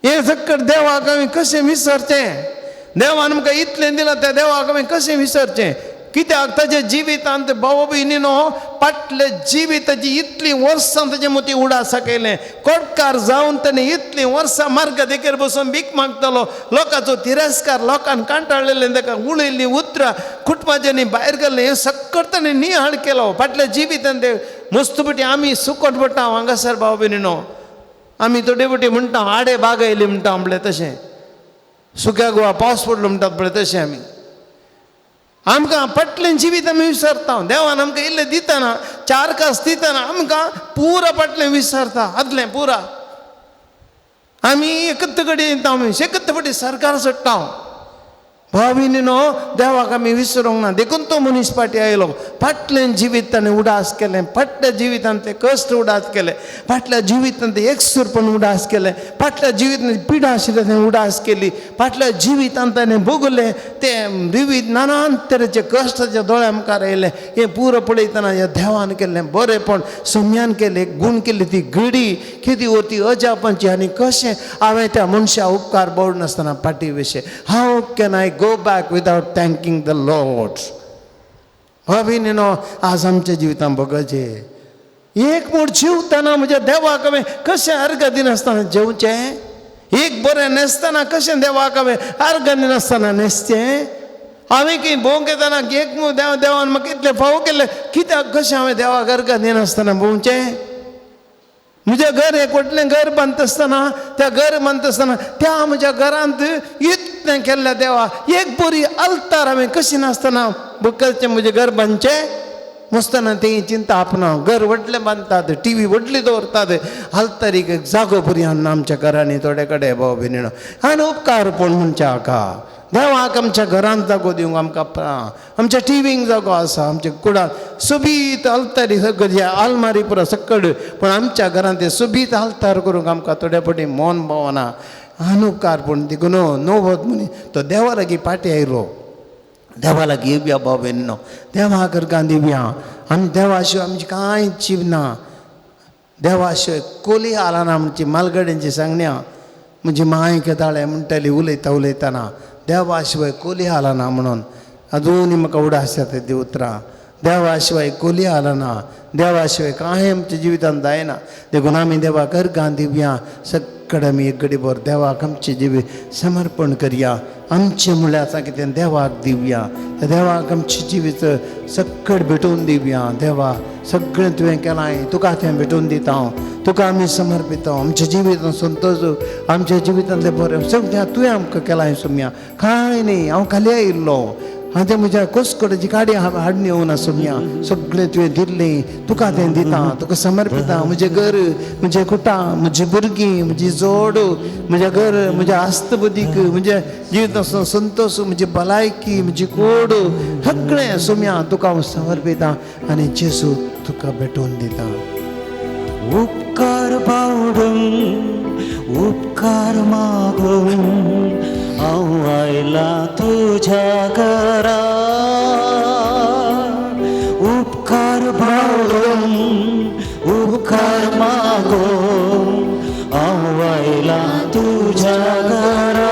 S1: हें सक्कट देवाक आमी कशें विसरचें? देवान आमकां इतलें दिलां, त्या देवाक आमी कशें विसरचें? कित्याक ताजे जिवितांत भाव भयणीनो फाटले जिविताची इतलीं वर्सां ताजे मोती उडास केलें. कोटकार जावन ताणें इतलीं वर्सां मार्ग देखेर बसून भीक मागतालो, लोकांचो तिरस्कार, लोकांक कांटाळलेलें, ताका उलयल्लीं उतरां, कुटुंबाच्यांनी भायर गेल्लें, हें सक्कट ताणें निहाळ केलो फाटल्या जिवितांत. ते मस्तपटी आमी सुकट पडटा हांगासर. भाव भयणीनो, आमी थोडे पटी म्हणटा आडे बाग आयली म्हणटा म्हणलें तशें, सुक्या गोवा पावस पडलो म्हणटात पळय तशें आमी आमकां फाटलें जिवीत आमी विसरता. देवान आमकां इल्लें दितना 4 कास दितना आमकां पुरा फाटलें विसरता, आदलें पुरा आमी एकत्र कडेन येता, आमी एकत्र पटी सरकार सोडटा. भाव भयणीनो, देवाक आमी विसरूंक ना. देखून तो मनीस फाटी आयलो, फाटलें जिवीत ताणें उडास केलें, फाटल्या जिवितांतले कश्ट उडास केले, फाटल्या जिवितांत एकसूरपण उडास केलें, फाटल्या जिवितांत पिडा आशिल्लें तें उडास केली, फाटल्या जिवितांत ताणें भोगलें तें विविध नानान तरेचे कश्टाच्या दोळ्या मुखार आयलें. हें पुरो पळयतना ह्या देवान केल्लें बरेंपण, सम्यान केलें, गूण केली ती घडी कितें ती अजापांची. आनी कशें हांवें त्या मनशा उपकार बोड नासतना फाटी विशय. How can I go back without thanking the Lord? भाव भयणीनो, आज आमच्या जिवितांत बघायचें एक मूड जेवतना म्हज्या देवाक हांवें कशें अर्घ दिनासतना जेवचें, एक बरें न्हेसतना कशें देवाक हांवें अर्घ दिनासतना न्हेसचें. हांवें की भोंवंक येतना एक मूड देव देवान म्हाका इतलें फावो केल्लें, कित्याक कशें हांवें देवाक अर्घ दिनासतना भोंवचें? म्हजें घर एक व्हडलें घर बांदता आसतना, त्या घर बांदता आसतना त्या म्हज्या घरांत इतलें केल्लें देवा, एक बरी अल्तार हांवें कशी नासतना करचें म्हजें घर बांदचें. मस्तना तें चिंता आपणा घर व्हडलें बांदतात, टिवी व्हडली दवरतात, आल्तारीक जागो पुरी हाडना आमच्या घरांनी थोडे कडेन भाव भयणीनो. आनी उपकार पूण म्हणच्या हाका देवाक आमच्या घरांत जागो दिवंक आमकां आमच्या टिवींक जागो आसा, आमच्या कुडांत सोबीत आल्तारी सगळी आलमारी पुरो सकड, पूण आमच्या घरांत ते सोबीत आल्तार करूंक आमकां थोड्या फावटी मन पावना. आनी उपकार पूण देखून नवोद मनीस तो देवा लागीं फाटीं आयलो. देवा लागीं येवया भाव भयणीनो, देवा अर्गां दिवया. आमी देवा शिवाय आमची कांय जीव ना. देवा शिवाय कोली आलाना आमची मालगड्यांची सांगण्या म्हजी माय केदाळे म्हणटाली उलयता उलयतना देवा शिवाय कोली आलाना म्हणून. अजूनय म्हाका उडास जाता ती उतरां. देवा शिवाय कोली आलाना, देवा शिवाय कांय आमच्या जिवितांत जायना. देखून आमी देवाक अर्गां दिवया. सगळे आमी एक घडीभर देवाक आमचें जिवीत समर्पण करया. आमचें म्हळ्यार आतां कितें देवाक दिवया, त्या देवाक आमचें जिवीत सक्कड भेटोवन दिवया. देवा सगळें तुवें केलां, तुका तें भेटोवन दिता हांव, तुका आमी समर्पिता. आमच्या जिवितांत संतोश, आमच्या जिवितांतलें बरें सगळें तुवें आमकां केलां सोम्या. कांय न्ही, हांव खाली आयिल्लो, हांव तें म्हज्या कोसकोडेची गाडी हाडून येवना सोम्या. सगळें तुवें दिल्लें, तुका तें दिता, तुका समर्पिता. म्हजें घर, म्हजें कुटां, म्हजी भुरगीं, म्हजी जोड, म्हजें घर, म्हज्या आस्त बुदीक, म्हज्या जिविताचो संतोश, म्हजी भलायकी, म्हजी कोड, सगळें सोम्या तुका हांव समर्पिता आनी जेजू तुका भेटोवन दिता.
S2: उपकार बावडून उपकार मागून हांव आयलां तुज्या घरा. उपकार बावडून उपकार मागून हांव आयलां तुज्या घरा.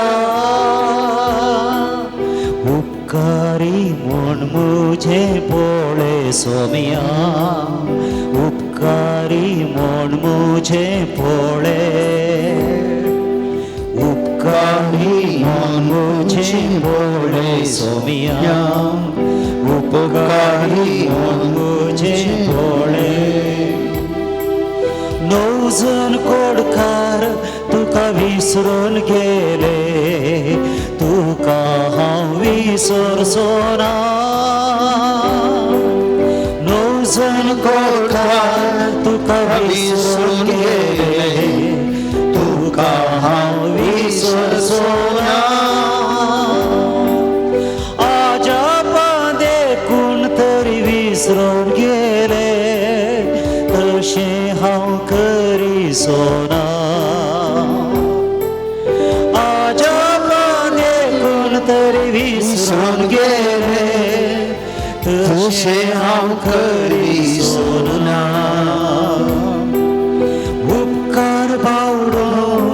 S2: उपकारी म्हूण म्हजें पळय सोम्या, उपकारी म्हूण म्हजें पळय, उपकारी म्हूण म्हजें पळय सोम्या, उपकारी म्हूण म्हजें पळय. णव जण कोडकार तुका विसरून गेले, तुका हांव विसरचो ना. णव जण कोडकार तुका विसरून गेले, तुका हांव विसरचो ना. आजापां देखून तरी विसरून गेले, तशें हांव करिसो ना. आजापां देखून तरी विसरून गेले, तशें हांव करिसो ना. उपकार बावडून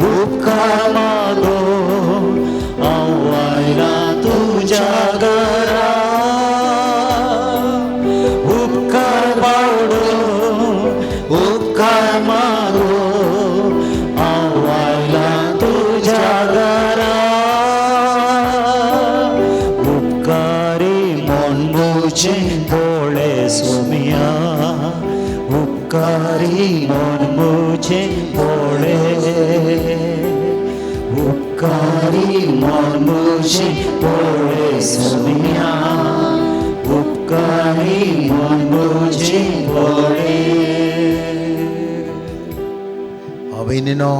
S2: उपकार मागून हांव आयलां तुज्या घरा. उपकार बावडून उपकार मागून हांव आयलां तुज्या घरा. उपकारी म्हूण म्हजें पळय सोम्या, उपकारी म्हूण म्हजें पळय, उपकारी म्हूण म्हजें पळय सोम्या, उपकारी म्हूण म्हजें पळय.
S1: भाव भयणीनो,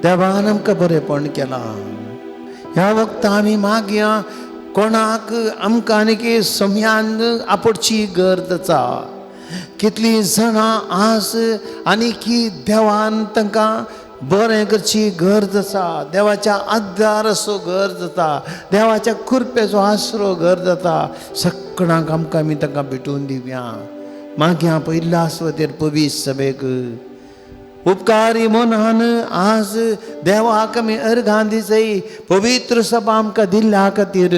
S1: देवान आमकां बरेंपण केलां. ह्या वखदां आमी मागया कोणाक आमकां आनीक सम्यान आपोवची गरज आसा. कितलीं जाणां आज आनीक देवान तांकां बरें करची गरज आसा, देवाच्या आदाराचो गरज आसा, देवाच्या कृपेचो आसरो गरज आसा. सगळ्यांक आमकां आमी तांकां भेटोवन दिवया. मागया पयल्या आस्वतेर पवीस सभेक उपकारी मनान आज देवाक आमी अर्गां दिसय पवित्र सभा आमकां दिल्ल्या खातीर.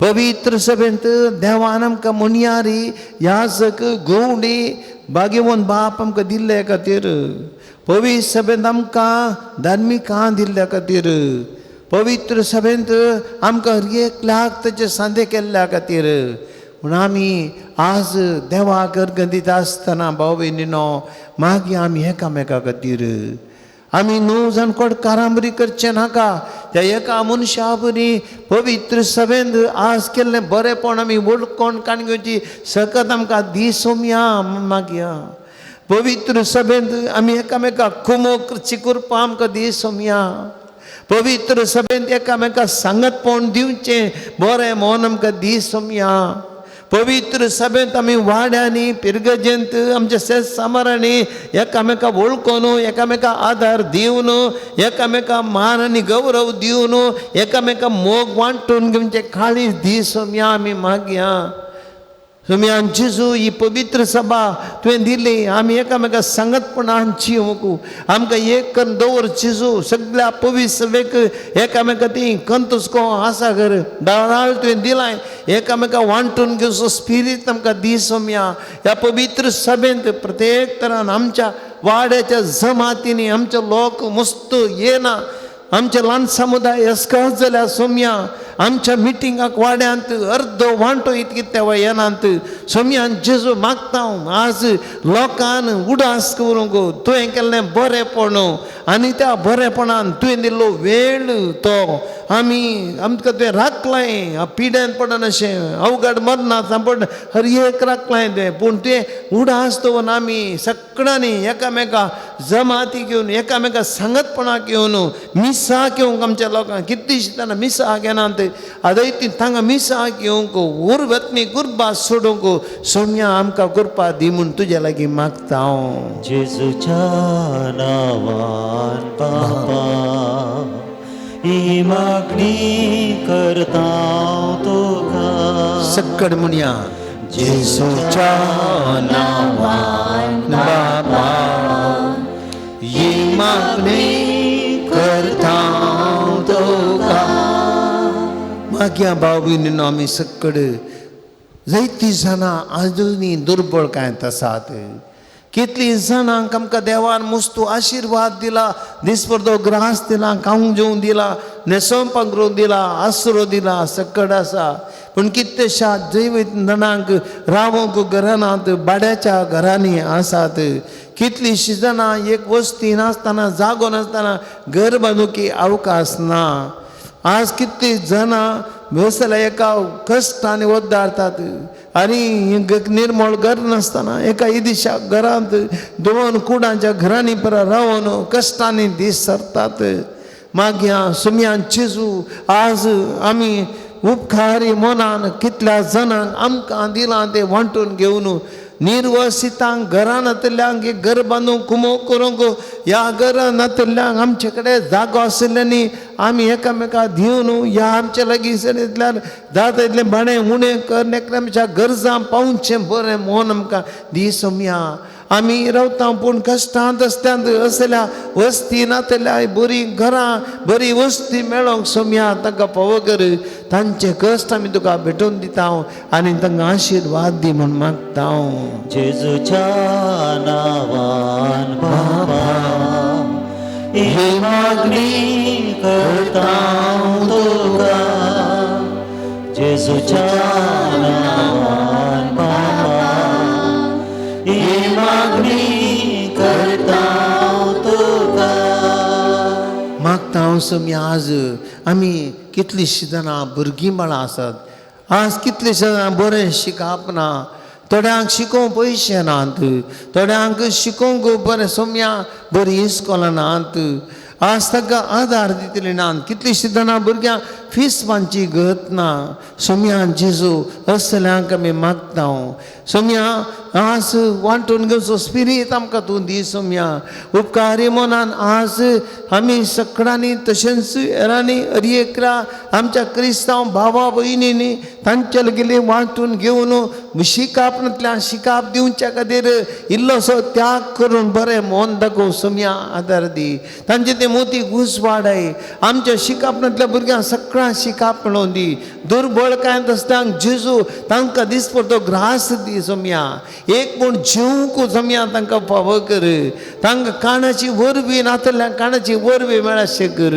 S1: पवित्र सभेंत देवान आमकां मुनयारी याजक गवंडी भाग्यवंत बाप आमकां दिल्ले खातीर. पवित्र सभेंत आमकां धार्मिकां दिल्ल्या खातीर. पवित्र सभेंत आमकां हर एकल्याक ताचे सांदे केल्ल्या खातीर. पूण आमी आज देवाक अर्गां दिता आसतना भाव भयणीनो मागीर आमी एकामेका खातीर आमी णव जाण कोडकारां बरी करचें नाका. त्या एका मनशा बरी पवित्र सभेंत आज केल्लें बरेंपण आमी वळखून काण घेवची सकत आमकां दी सोमया मागया. पवित्र सभेंत आमी एकामेकाक कुमोक चिकुरपा आमकां दी सोमया. पवित्र सभेंत एकामेका सांगतपण दिवचें बरें मन आमकां दी सोमया. पवित्र सभेंत आमी वाड्यांनी पिरगजेंत आमच्या शेत सामारांनी एकामेका वळखून एकामेका आदार दिवन एकामेका मान आनी गौरव दिवन एकामेका मोग वांटून घेवचें काळीज दी सोमया आमी मागया. सोमया जेजू ही पवित्र सभा तुवें दिली आमी एकामेका सांगतपणान जिवंक आमकां एक करून दवर जेजू. सगळ्या पवित्र सभेक एकामेका ती कंतुसको आसा कर दाळ तुवें दिलाय एकामेका वांटून घेवचो स्पिरीत आमकां दी सोमया. ह्या पवित्र सभेंत प्रत्येक तरान आमच्या वाड्याच्या जमातींनी आमचे लोक मस्त येना आमचे ल्हान समुदाय अस्कस जाल्यार सोमया. आमच्या मिटिंगाक वाड्यांत अर्दो वांटो इतकी तेवा येनात सोमयान जेजू मागता हांव आज लोकान उडास करूंक तुवें केल्लें बरेंपण आनी त्या बरेंपणान तुवें दिल्लो वेळ तो आमी आमकां तुवें राखलाय पिड्यान पडनाशें अवघड मरना सांपड हर एक राखलाय तुवें पूण तुवें उडास दवरून आमी सगळ्यांनी एकामेका जमाती घेवन एकामेका सांगतपणाक घेवन मिसाक घेवंक आमच्या लोकांक कितलींशीं जाणां मिसाक घेनात आतां ती तांगा मिसाक घेवंक उर्बतनी गुरबा सोडूंक सोमया आमकां कृपा दी म्हूण तुज्या लागीं मागता हांव.
S2: जेजूच्या नांवान बापा ही मागणी करता तुका.
S1: सक्कड म्हणया जेजूच्या नांवान बाबा ही मागणी करता तुका. मागया भाव भयणीनो आमी सक्कड जायतीं जाणां आजुनी दुर्बळ कांयत आसात. कितलीं जाणांक आमकां देवान मुस्तू आशिर्वाद दिला दिसभर तो ग्रास दिला खावंक जेवंक दिला न्हेसोवंक पांगरूंक दिला आसरो दिला सक्कड आसा. पूण कितलेशा जैवीत जाणांक रावंक घरानात भाड्याच्या घरांनी आसात. कितलींशीं जाणां एक वस्ती नासतना जागो नासतना घर बांदूंक अवकाश ना. आज कितलीं जाणां बसल्या एका कश्टांनी वद्दारतात आनी निर्मळ घर नासतना एका इदिशा घरांत दोन कुडांच्या घरांनी परा रावन कश्टांनी दीस सरतात. मागीर सुमयान जेजू आज आमी उपकारी मनान कितल्या जाणांक आमकां दिलां तें वांटून घेवन निर्वसितांक घरां नातिल्ल्यांक एक घर बांदूंक कुमोक करूंक ह्या घरां नातिल्ल्यांक आमचे कडेन जागो आशिल्ल्यांनी आमी एकामेका दिवन ह्या आमच्या लागीं इतल्यान जाता इतलें भाणें उणें कर एकल्या गरजां पावचें बरें मन आमकां दी सोमया. आमी रावता पूण कश्टांत असल्यांत असल्या वस्ती नातल्या बरी घरां बरी वस्ती मेळोंक सोमया तांकां फावो कर तांचे कश्ट आमी तुका भेटोवन दिता आनी तांकां आशिर्वाद दी म्हूण मागता.
S2: जेजूच्या नांवान बाबा ही मागणी करता तुका. जेजूच्या नांवान बाबा ही मागणी करता तुका.
S1: मागता हांव सोमया आज आमी कितलींशीं जाणां भुरगीं बाळां आसात. आज कितलींशीं जाणां बरें शिकप ना थोड्यांक शिकोवंक पयशे नात थोड्यांक शिकोवंक बरें सोमया बरीं इस्कोलां नात. आज तांकां आदार दितली ना. कितलींशीं जाणां भुरग्यांक फीस बांदची गत ना. सोमया जेजू असल्यांक आमी मागता. सोमया आज वांटून घेवचो स्पिरीत आमकां तूं दी सोमया. उपकारी मनान आज आमी सगळ्यांनी तशेंच हेरांनी हर एकल्या आमच्या क्रिस्तांव भावा भयणींनी तांचे लागीं वांटून घेवन शिकापनांतल्यान शिकाप दिवच्या खातीर इल्लोसो त्याग करून बरें मन दाखोव सोमया आदार दी. तांचे ते मोती घुस वाडाय आमच्या शिकापनांतल्या भुरग्यांक सगळ्यांक उगडाशी कापणो दी दुर्बळ कांय आसता जेजू तांकां दिसपडतो ग्रास दी सोम्या एक पूण जेवंक सोम्या तांकां फावो कर तांकां काणाची वरवीं नातल्या काणाची वरवीं मेळाशें कर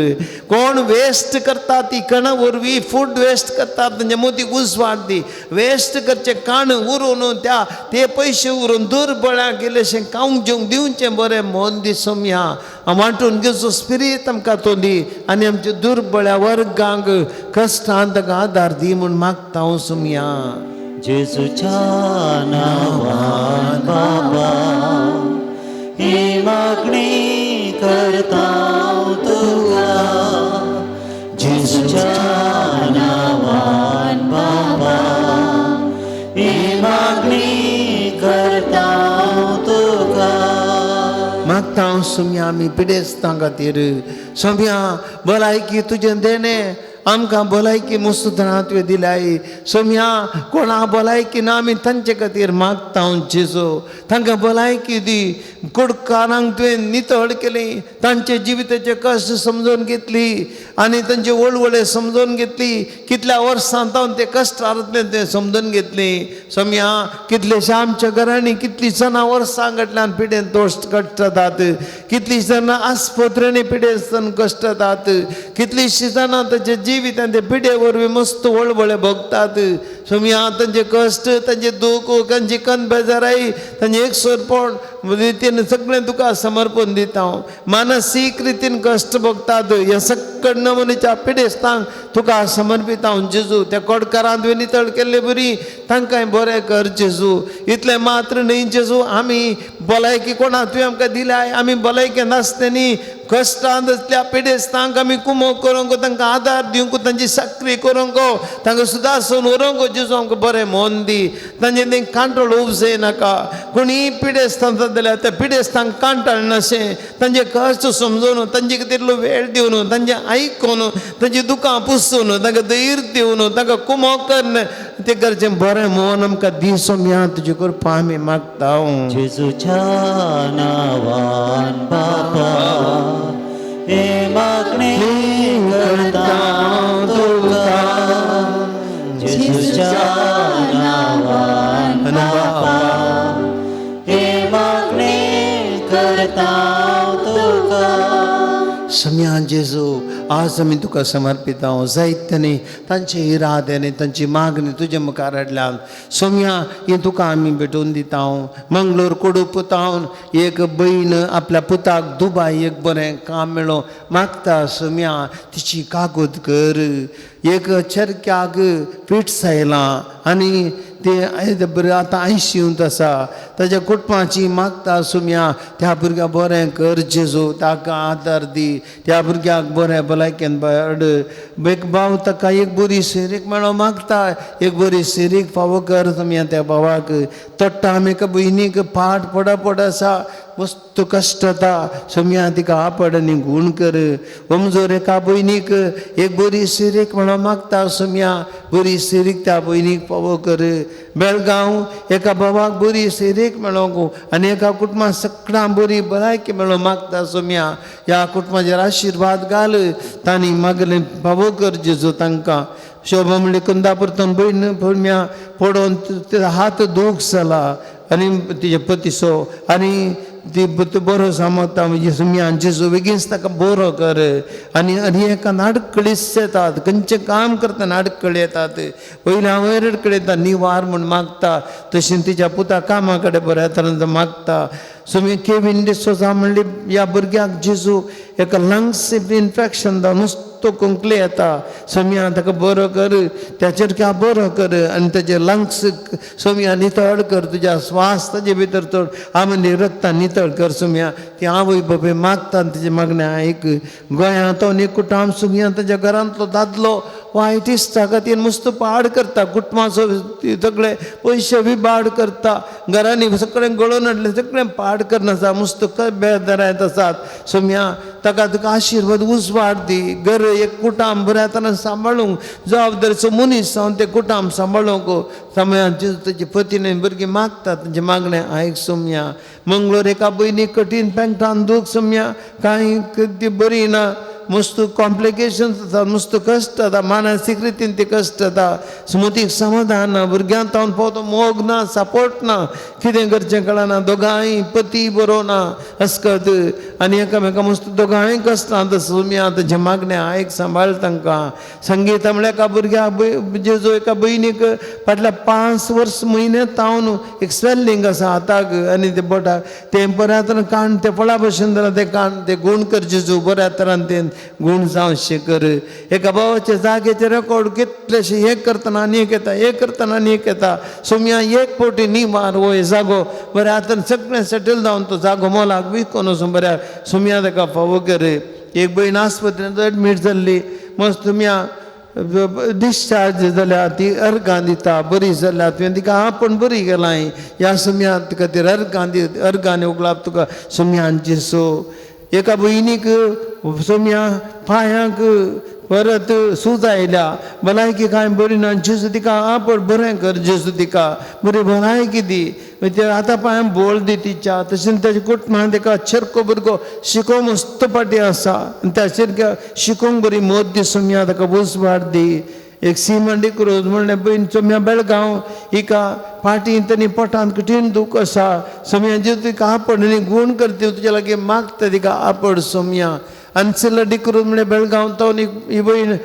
S1: कोण वेस्ट करता ती कणा वरवीं फूड वेस्ट करता तांच्या मोती उजवाड दी वेस्ट करचें काण उरून त्या ते पयशे उरून दुर्बळ्यांक इल्लेशें खावंक जेवंक दिवचें बरें मन दी सोम्या वांटून घेवचो स्पिरीत आमकां तो दी आनी आमच्या दुर्बळ्या वर्गांक कश्टान तांकां आदार दी म्हूण मागता हांव सोम्या
S2: जेजूच्या नांवान बाबा ही मागणी करता तुका जेजूच्या नांवान बाबा ही मागणी करता तुका
S1: मागता हांव सोम्या आमी पिडेस्तां खातीर सोम्या भलायकी तुजें देणें आमकां भलायकी मुस्तुदां तुवें दिल्याय सोम्या कोणा भलायकी ना आमी तांचे खातीर मागता हांव जेजू तांकां भलायकी दी कुडकारांक तुवें नितळ केली तांचे जिविताचे कश्ट समजून घेतली आनी तांचे वळवळे समजून घेतली कितल्या वर्सां तावन ते कश्टांतले ते समजून घेतली सोम्या कितलेशा आमच्या घरांनी कितलीं जाणां वर्सां कडल्यान पिडेन दोश कश्टतात कितलीं जाणां आस्पत्रेंनी पिडेस्तान कश्टतात कितलींशीं जाणां तांच्या जिवितान ते पिडे वरवीं मस्त वळवळे भोगतात सोम्या तांचे कश्ट तांचे दूख तांची कन बेजाराय तांचे एकसुरपण रितीन सगळें तुका समर्पण दिता हांव मानसीक रितीन कश्ट भोगतात ह्या सकड नमुनेच्या पिडेस्तांक तुका समर्पिता हांव जेजू त्या कोडकारांत तुवें नितळ केल्ले बरी तांकांय बरें कर जेजू इतलें मात्र न्हय जेजू आमी भलायकी कोणा तुवें आमकां दिल्याय आमी भलायकी नासता न्ही कश्टांत आसल्या पिडेस्तांक आमी कुमोक करूंक तांकां आदार दिवंक तांची सक्री करूंक तांकां सुदासून व्हरूंक जेजू आमकां बरें मन दी तांचे तें कांटोळ उपजय नाका कोणीय पिडेस्तांत जाल्यार त्या पिडेस्तांक कांटाळनाशें तांचे कश्ट समजून तांचे खातीर वेळ दिवन तांचें आयकून तांची दुकां पुसून तांकां धैर्य दिवन तांकां कुमोक करून तें करचें बरें मन आमकां दी सोम्या तुजे कृपा आमी मागता हांव
S2: जेजूच्या नांवान बाबा ही मागणी करता तुका जेजूच्या नांवान बाबा ही मागणी करता तुका
S1: सोम्या जेजू आज आमी तुका समर्पिता हांव जायत्यांनी तांचे इरादे तांची मागणी तुजे मुखार हाडल्या सोम्या हें तुका आमी भेटोवन दिता हांव मंगलोर कोडू पुतावन एक भयण आपल्या पुताक दुबाय एक बरें काम मेळो मागता सोम्या तिची कागद कर एक चरक्याक फिट्स आयलां आनी ते बरें आतां आयसीयूंत आसा ताज्या कुटुंबाची मागता सोम्या त्या भुरग्याक बरें कर जेजू ताका आदार दी त्या भुरग्याक बरें भलायकेन हाड एक भाव ताका एक बरी सिरीक मेळो मागता एक बरी सिरीक फावो कर सोम्या त्या भावाक तोट्टा आमी एका भयणीक पाट पडा पड आसा मस्त कश्ट जाता सोम्या तिका आपड आनी गूण कर ओमजोर एका भयणीक एक बरी सिरीक म्हणून मागता सोम्या बरी सिरीक त्या भयणीक फावो कर बेळगांव एका भावाक बरी सिरीक मेळोंक आनी एका कुटुंबाक सगळ्यां बरी भलायकी मेळोंक मागता सोम्या ह्या कुटुंबाचेर आशिर्वाद घाल तांणी मागलें फावो कर जेजू तांकां शोभा म्हणली कुंदापुरतून भयण भुरग्यां पडोवन तिजो हात दूख जाला आनी तिजे पतिसो आनी ती बरो सांबाळटा म्हणजे सोम्या जेजू बेगीनच ताका बरो कर आनी आनी एका आडखळीच येतात खंयचें काम करतना आडखळी येतात वयल्या वयर आडखळी येता निवार म्हूण मागता तशें तिच्या पुता कामा कडेन बऱ्या तरेन मागता सोम्या केवीन डिसोजा म्हणली ह्या भुरग्याक जेजू एका लंग्स इन्फेक्शन जावन नुस्तो खोंकले येता सोम्या ताका बरो कर त्या चेडक्या बरो कर आनी ताजे लंग्स सोम्या नितळ कर तुज्या श्वास ताजे भितर चड आमनी रक्तान नितळ कर सोम्या ती आवय बापूय मागता तिजे मागणें आयक गोंयांत तो एक कुटाम सोम्या ताज्या घरांतलो दादलो वायट इश्टा खातीर मस्त पाड करता कुटुंबाचो सगळे पयशे बी पाड करता घरांनी सगळें गळोवन हाडलें सगळें पाड करना मस्त बेदरायत आसात सोम्या ताका तुका आशिर्वाद उजवाड दी घर एक कुटाम बऱ्या तरेन सांबाळूंक जबाबदारीचो मनीस जावन तें कुटाम सांबाळूंक सोम्या ताजे पतीन भुरगीं मागतात तांचें मागणें आयक सोम्या मंगळूर एका भयणीक कठीण पेंगटान दूख सोम्या कांय ती बरी ना मस्त कॉम्प्लिकेशन्स जाता, मस्त कश्ट जाता, मानसीक रितीन ते कश्ट जाता, सुमतीक समाधान ना, भुरग्यांक तावन पावतो मोग ना, सपोर्ट ना, कितें करचें कळना, दोगांय पती बरो ना अस्कत आनी एकामेका मस्त दोगांय कश्टांत सोम्या तांचें मागणें आयक सांबाळ तांकां. संगीता म्हळ्यार एका भुरग्याक जेजो एका भयणीक फाटल्या 5 वर्स म्हयने तावन एक स्वेल्लिंग आसा हाताक आनी ते बोटाक, तें बऱ्या तरान काण तें फळा भशेन जालां, तें काण तें गूण कर जेजू, बऱ्या तरान तें गूण जावं कर. एका भावाच्या जाग्याचे रेकॉर्ड कितलेशे एक करतना आनी एक येता, एक करतना आनी एक येता. सोम्या एक फावटी निवार हो जागो बऱ्या हातान सगळें सेटल जावन तो जागो मोलाक विकून वचून बऱ्या सोम्या ताका फावो कर. एक भयण आस्पत्रेंत एडमीट जाल्ली, मस्त तुमया डिस्चार्ज जाल्या, ती अर्गां दिता, बरी जाल्या, तुवें तिका आपूण बरी केलां ह्या सोम्या खातीर अर्गां दी, अर्गांनी उगलाप तुका सोम्यान जेसो. एका भयणीक सोम्या पांयांक परत सूज आयल्या, भलायकी कांय बरी ना, जेजू तिका आपड बरें कर, जेजू तिका बरी भलायकी दी, आतां पांयां बोळ दी तिच्या. तशेंच ताच्या कुटुंबान ताका चेरको भुरगो शिकोवंक मस्त पाटी आसा आनी त्या चेरक्या शिकोवंक बरी मत दी सोम्या, ताका उजवाड दी. एक सीमंडी क्रोज म्हणलें भयण सोम्या बेळगांव, हिका फाटींत आनी पोटांत कठीण दूख आसा, सोम्या जेजू तिका आपड आनी गूण करता, तुज्या लागीं मागता तिका आपड सोम्या. आनी डिक्रूज म्हणलें बेळगांव तावन ही भयण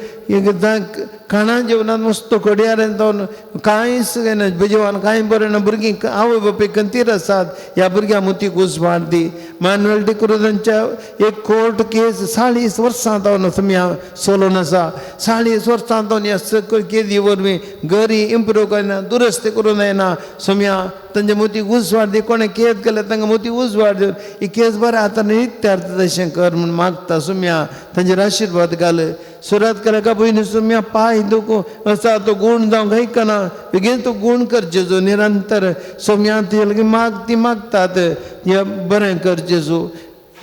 S1: खाणा जेवणांत मस्त कोडयारेन तावन कांयच येना, जेवण कांय बरें ना, भुरगीं आवय बापूय खंतीर आसात, ह्या भुरग्यां मुतीक उजवाड दी. मानुएल डिक्रूजांच्या एक कोर्ट केस 40 वर्सां तावन सोम्या चलोवन आसा, 40 वर्सां तावन ह्या सगळ्यो केदी वरवीं घरी इम्प्रूव करिना, दुरस्ती करूंक जायना. सोम्या तांच्या मोती उजवाड दी, कोणें केस केल्यार तांकां मोती उजवाड दिवन ही केस बरें आतां नित्यार्थ तशें कर म्हूण मागता सोम्या, तांचेर आशिर्वाद घाल. सुरत केल्या का भयणी सोम्या पांय दुखू आसा तो गूण जावंक आयकना, बेगीन तो गूण कर जेजू निरंतर. सोम्या ती लागीं माग ती मागतात हे बरें कर जेजू.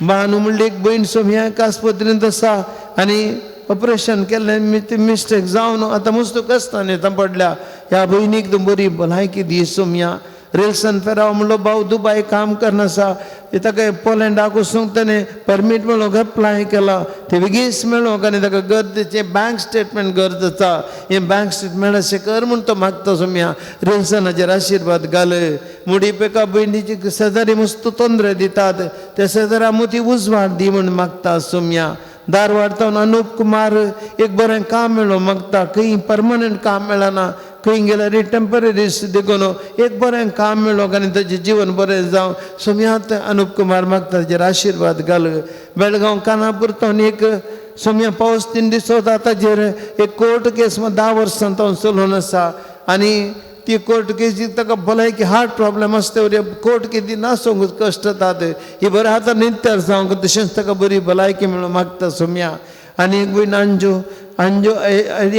S1: बानू म्हणली एक भयण सोम्या एका आस्पत्रेंत आसा आनी ऑपरेशन केल्लें मिस्टेक जावन आतां मस्त कश्टान येता पडल्या, ह्या भयणीक तूं बरी भलायकी दी सोम्या. रेल्सन फेराव म्हणलो भाव दुबाय काम करना आसा, ताका पोलंडाक वचूंक ताणें परमीट मेळोंक एप्लाय केला, ते बेगीन मेळोंक आनी ताका गरजेचें बँक स्टेटमेंट गरज आसा, हें बँक स्टेटमेंट अशें कर म्हूण तो मागता सोम्या. रेल्सनाचेर आशिर्वाद घाल. मुडी एका भयणीची शेजारी मस्त तोंदरे दितात, त्या शेजाऱ्या मोती उजवाड दी म्हूण मागता सोम्या. धारवाड तावन अनुप कुमार एक बरें काम मेळोंक मागता, खंय परमनंट काम मेळना, खंय गेल्यार टेंपररी देखून एक बरें काम मेळोंक आनी ताचें जिवन बरें जावं सोम्यात अनुप कुमार मागता, ताचेर आशिर्वाद घाल. बेळगांव कानापूर तावन एक सोम्या पावस 3 दीस वता ताचेर एक कोर्ट केस 10 वर्सां तावन चलोवन आसा आनी ती कोर्ट केसी ताका भलायकी हार्ट प्रॉब्लम आसता वरी कोर्ट केसी नासूंक कश्ट जातात, ही बरें आतां नित्यार जावंक तशेंच ताका बरी भलायकी मेळूंक मागता सोम्या. आनी एक भयण अंजू, अंजू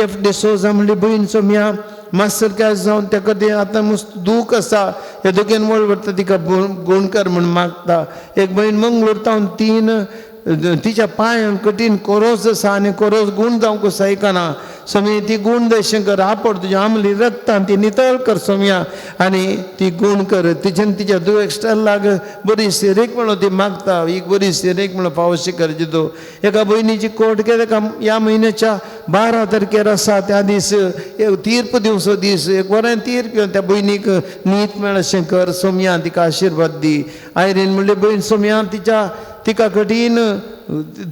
S1: एफ डिसोजा म्हणली भयण सोम्या मास्तर कॅश जावन ताका तें आतां मस्त दूख आसा, ह्या दुखेन वळ व्हरता, तिका गूण कर म्हूण मागता. एक भयण मंगळूर तावन 3 तिच्या पांयांक कठीण कोरोस आसा आनी कोरोस गूण जावंक सायकना, सोम्या ती गूण दर्शन कर, आपड तुज्या आमली रक्तान ती नितळ कर सोम्या आनी ती गूण कर. तिच्यान तिच्या दुयेक स्टेल्लाक बरी सिरेक म्हणून ती मागता, एक बरी सिरेक म्हणून फावशी कर जेजू. एका भयणीची कोर्ट केल्या एका ह्या म्हयन्याच्या 12 तारखेर आसा, त्या दीस एक तीर्प दिवचो दीस, एक बरें तीर्प येवन त्या भयणीक नीत मेळ अशें कर सोम्या, तिका आशिर्वाद दी. आयरीन म्हणलें भयण सोम्या तिच्या तिका कठीण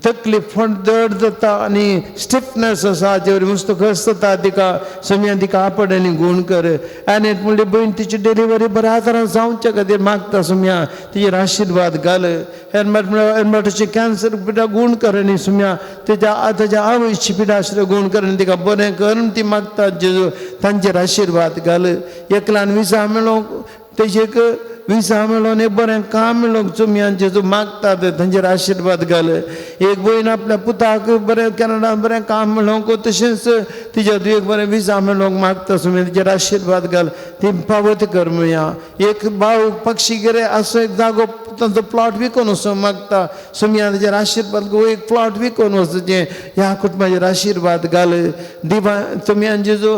S1: तकलीफ फोंड दड जाता आनी स्टिफनस आसा, हाचे वरी मस्त कश्ट जाता तिका, सोम्या तिका आपड आनी गूण कर. आनी म्हणली भयण तिची डिलिव्हरी बऱ्या तरान जावचे खातीर मागता सोम्या, तिचेर आशिर्वाद घाल. हेल्मेट म्हणल्यार हेल्मेटाचे कॅन्सर पिडा गूण कर आनी सोम्या तेच्या ताच्या आवयची पिडा आशिल्ल्या गूण कर आनी तिका बरें कर ती मागता जेजू, तांचेर आशिर्वाद घाल. एकल्यान विजा मेळोंक तेजेक विजा मेळोन एक बरें काम मेळोंक सोम्या जेजू मागतात, तांचेर आशिर्वाद घाल. एक भयण आपल्या पुताक बरें कॅनडान बरें काम मेळोंक तशेंच तिच्या एक बरें विजा मेळोंक मागता सोम्या, तिचेर आशिर्वाद घाल, ती पावत कर म्हणया. एक भाव पक्षी गिरे असो एक जागो तांचो प्लॉट विकून वचूंक मागता सोम्या, ताचेर आशिर्वाद घाल, एक प्लॉट विकून वचचें ह्या कुटुंबाचेर आशिर्वाद घाल. दिवा सोम्या जेजू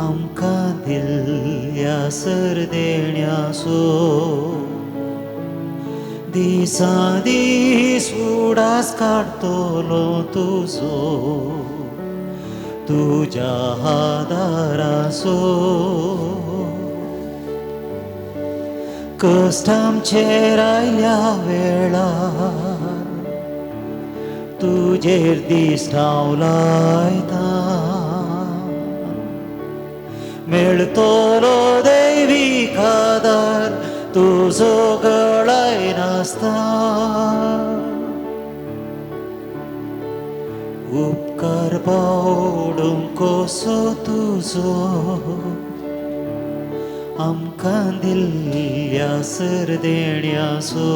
S2: आमकां दिल्ल्या सरदेण्यासो दिसा दीस उडास काडटलो तुजो तुज्या आदारासो कश्ट आमचेर आयल्या वेळार तुजेर दीस हांव लायता मेळटलो दैवीक आदार तुजो गळायनासता उपकार पावडूंक कसो तुजो आमकां दिल्ल्या सरदेण्यासो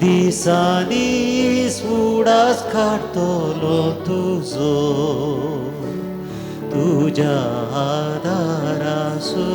S2: दिसा दीस उडास काडटलो तुजो तुज्या आदारासो.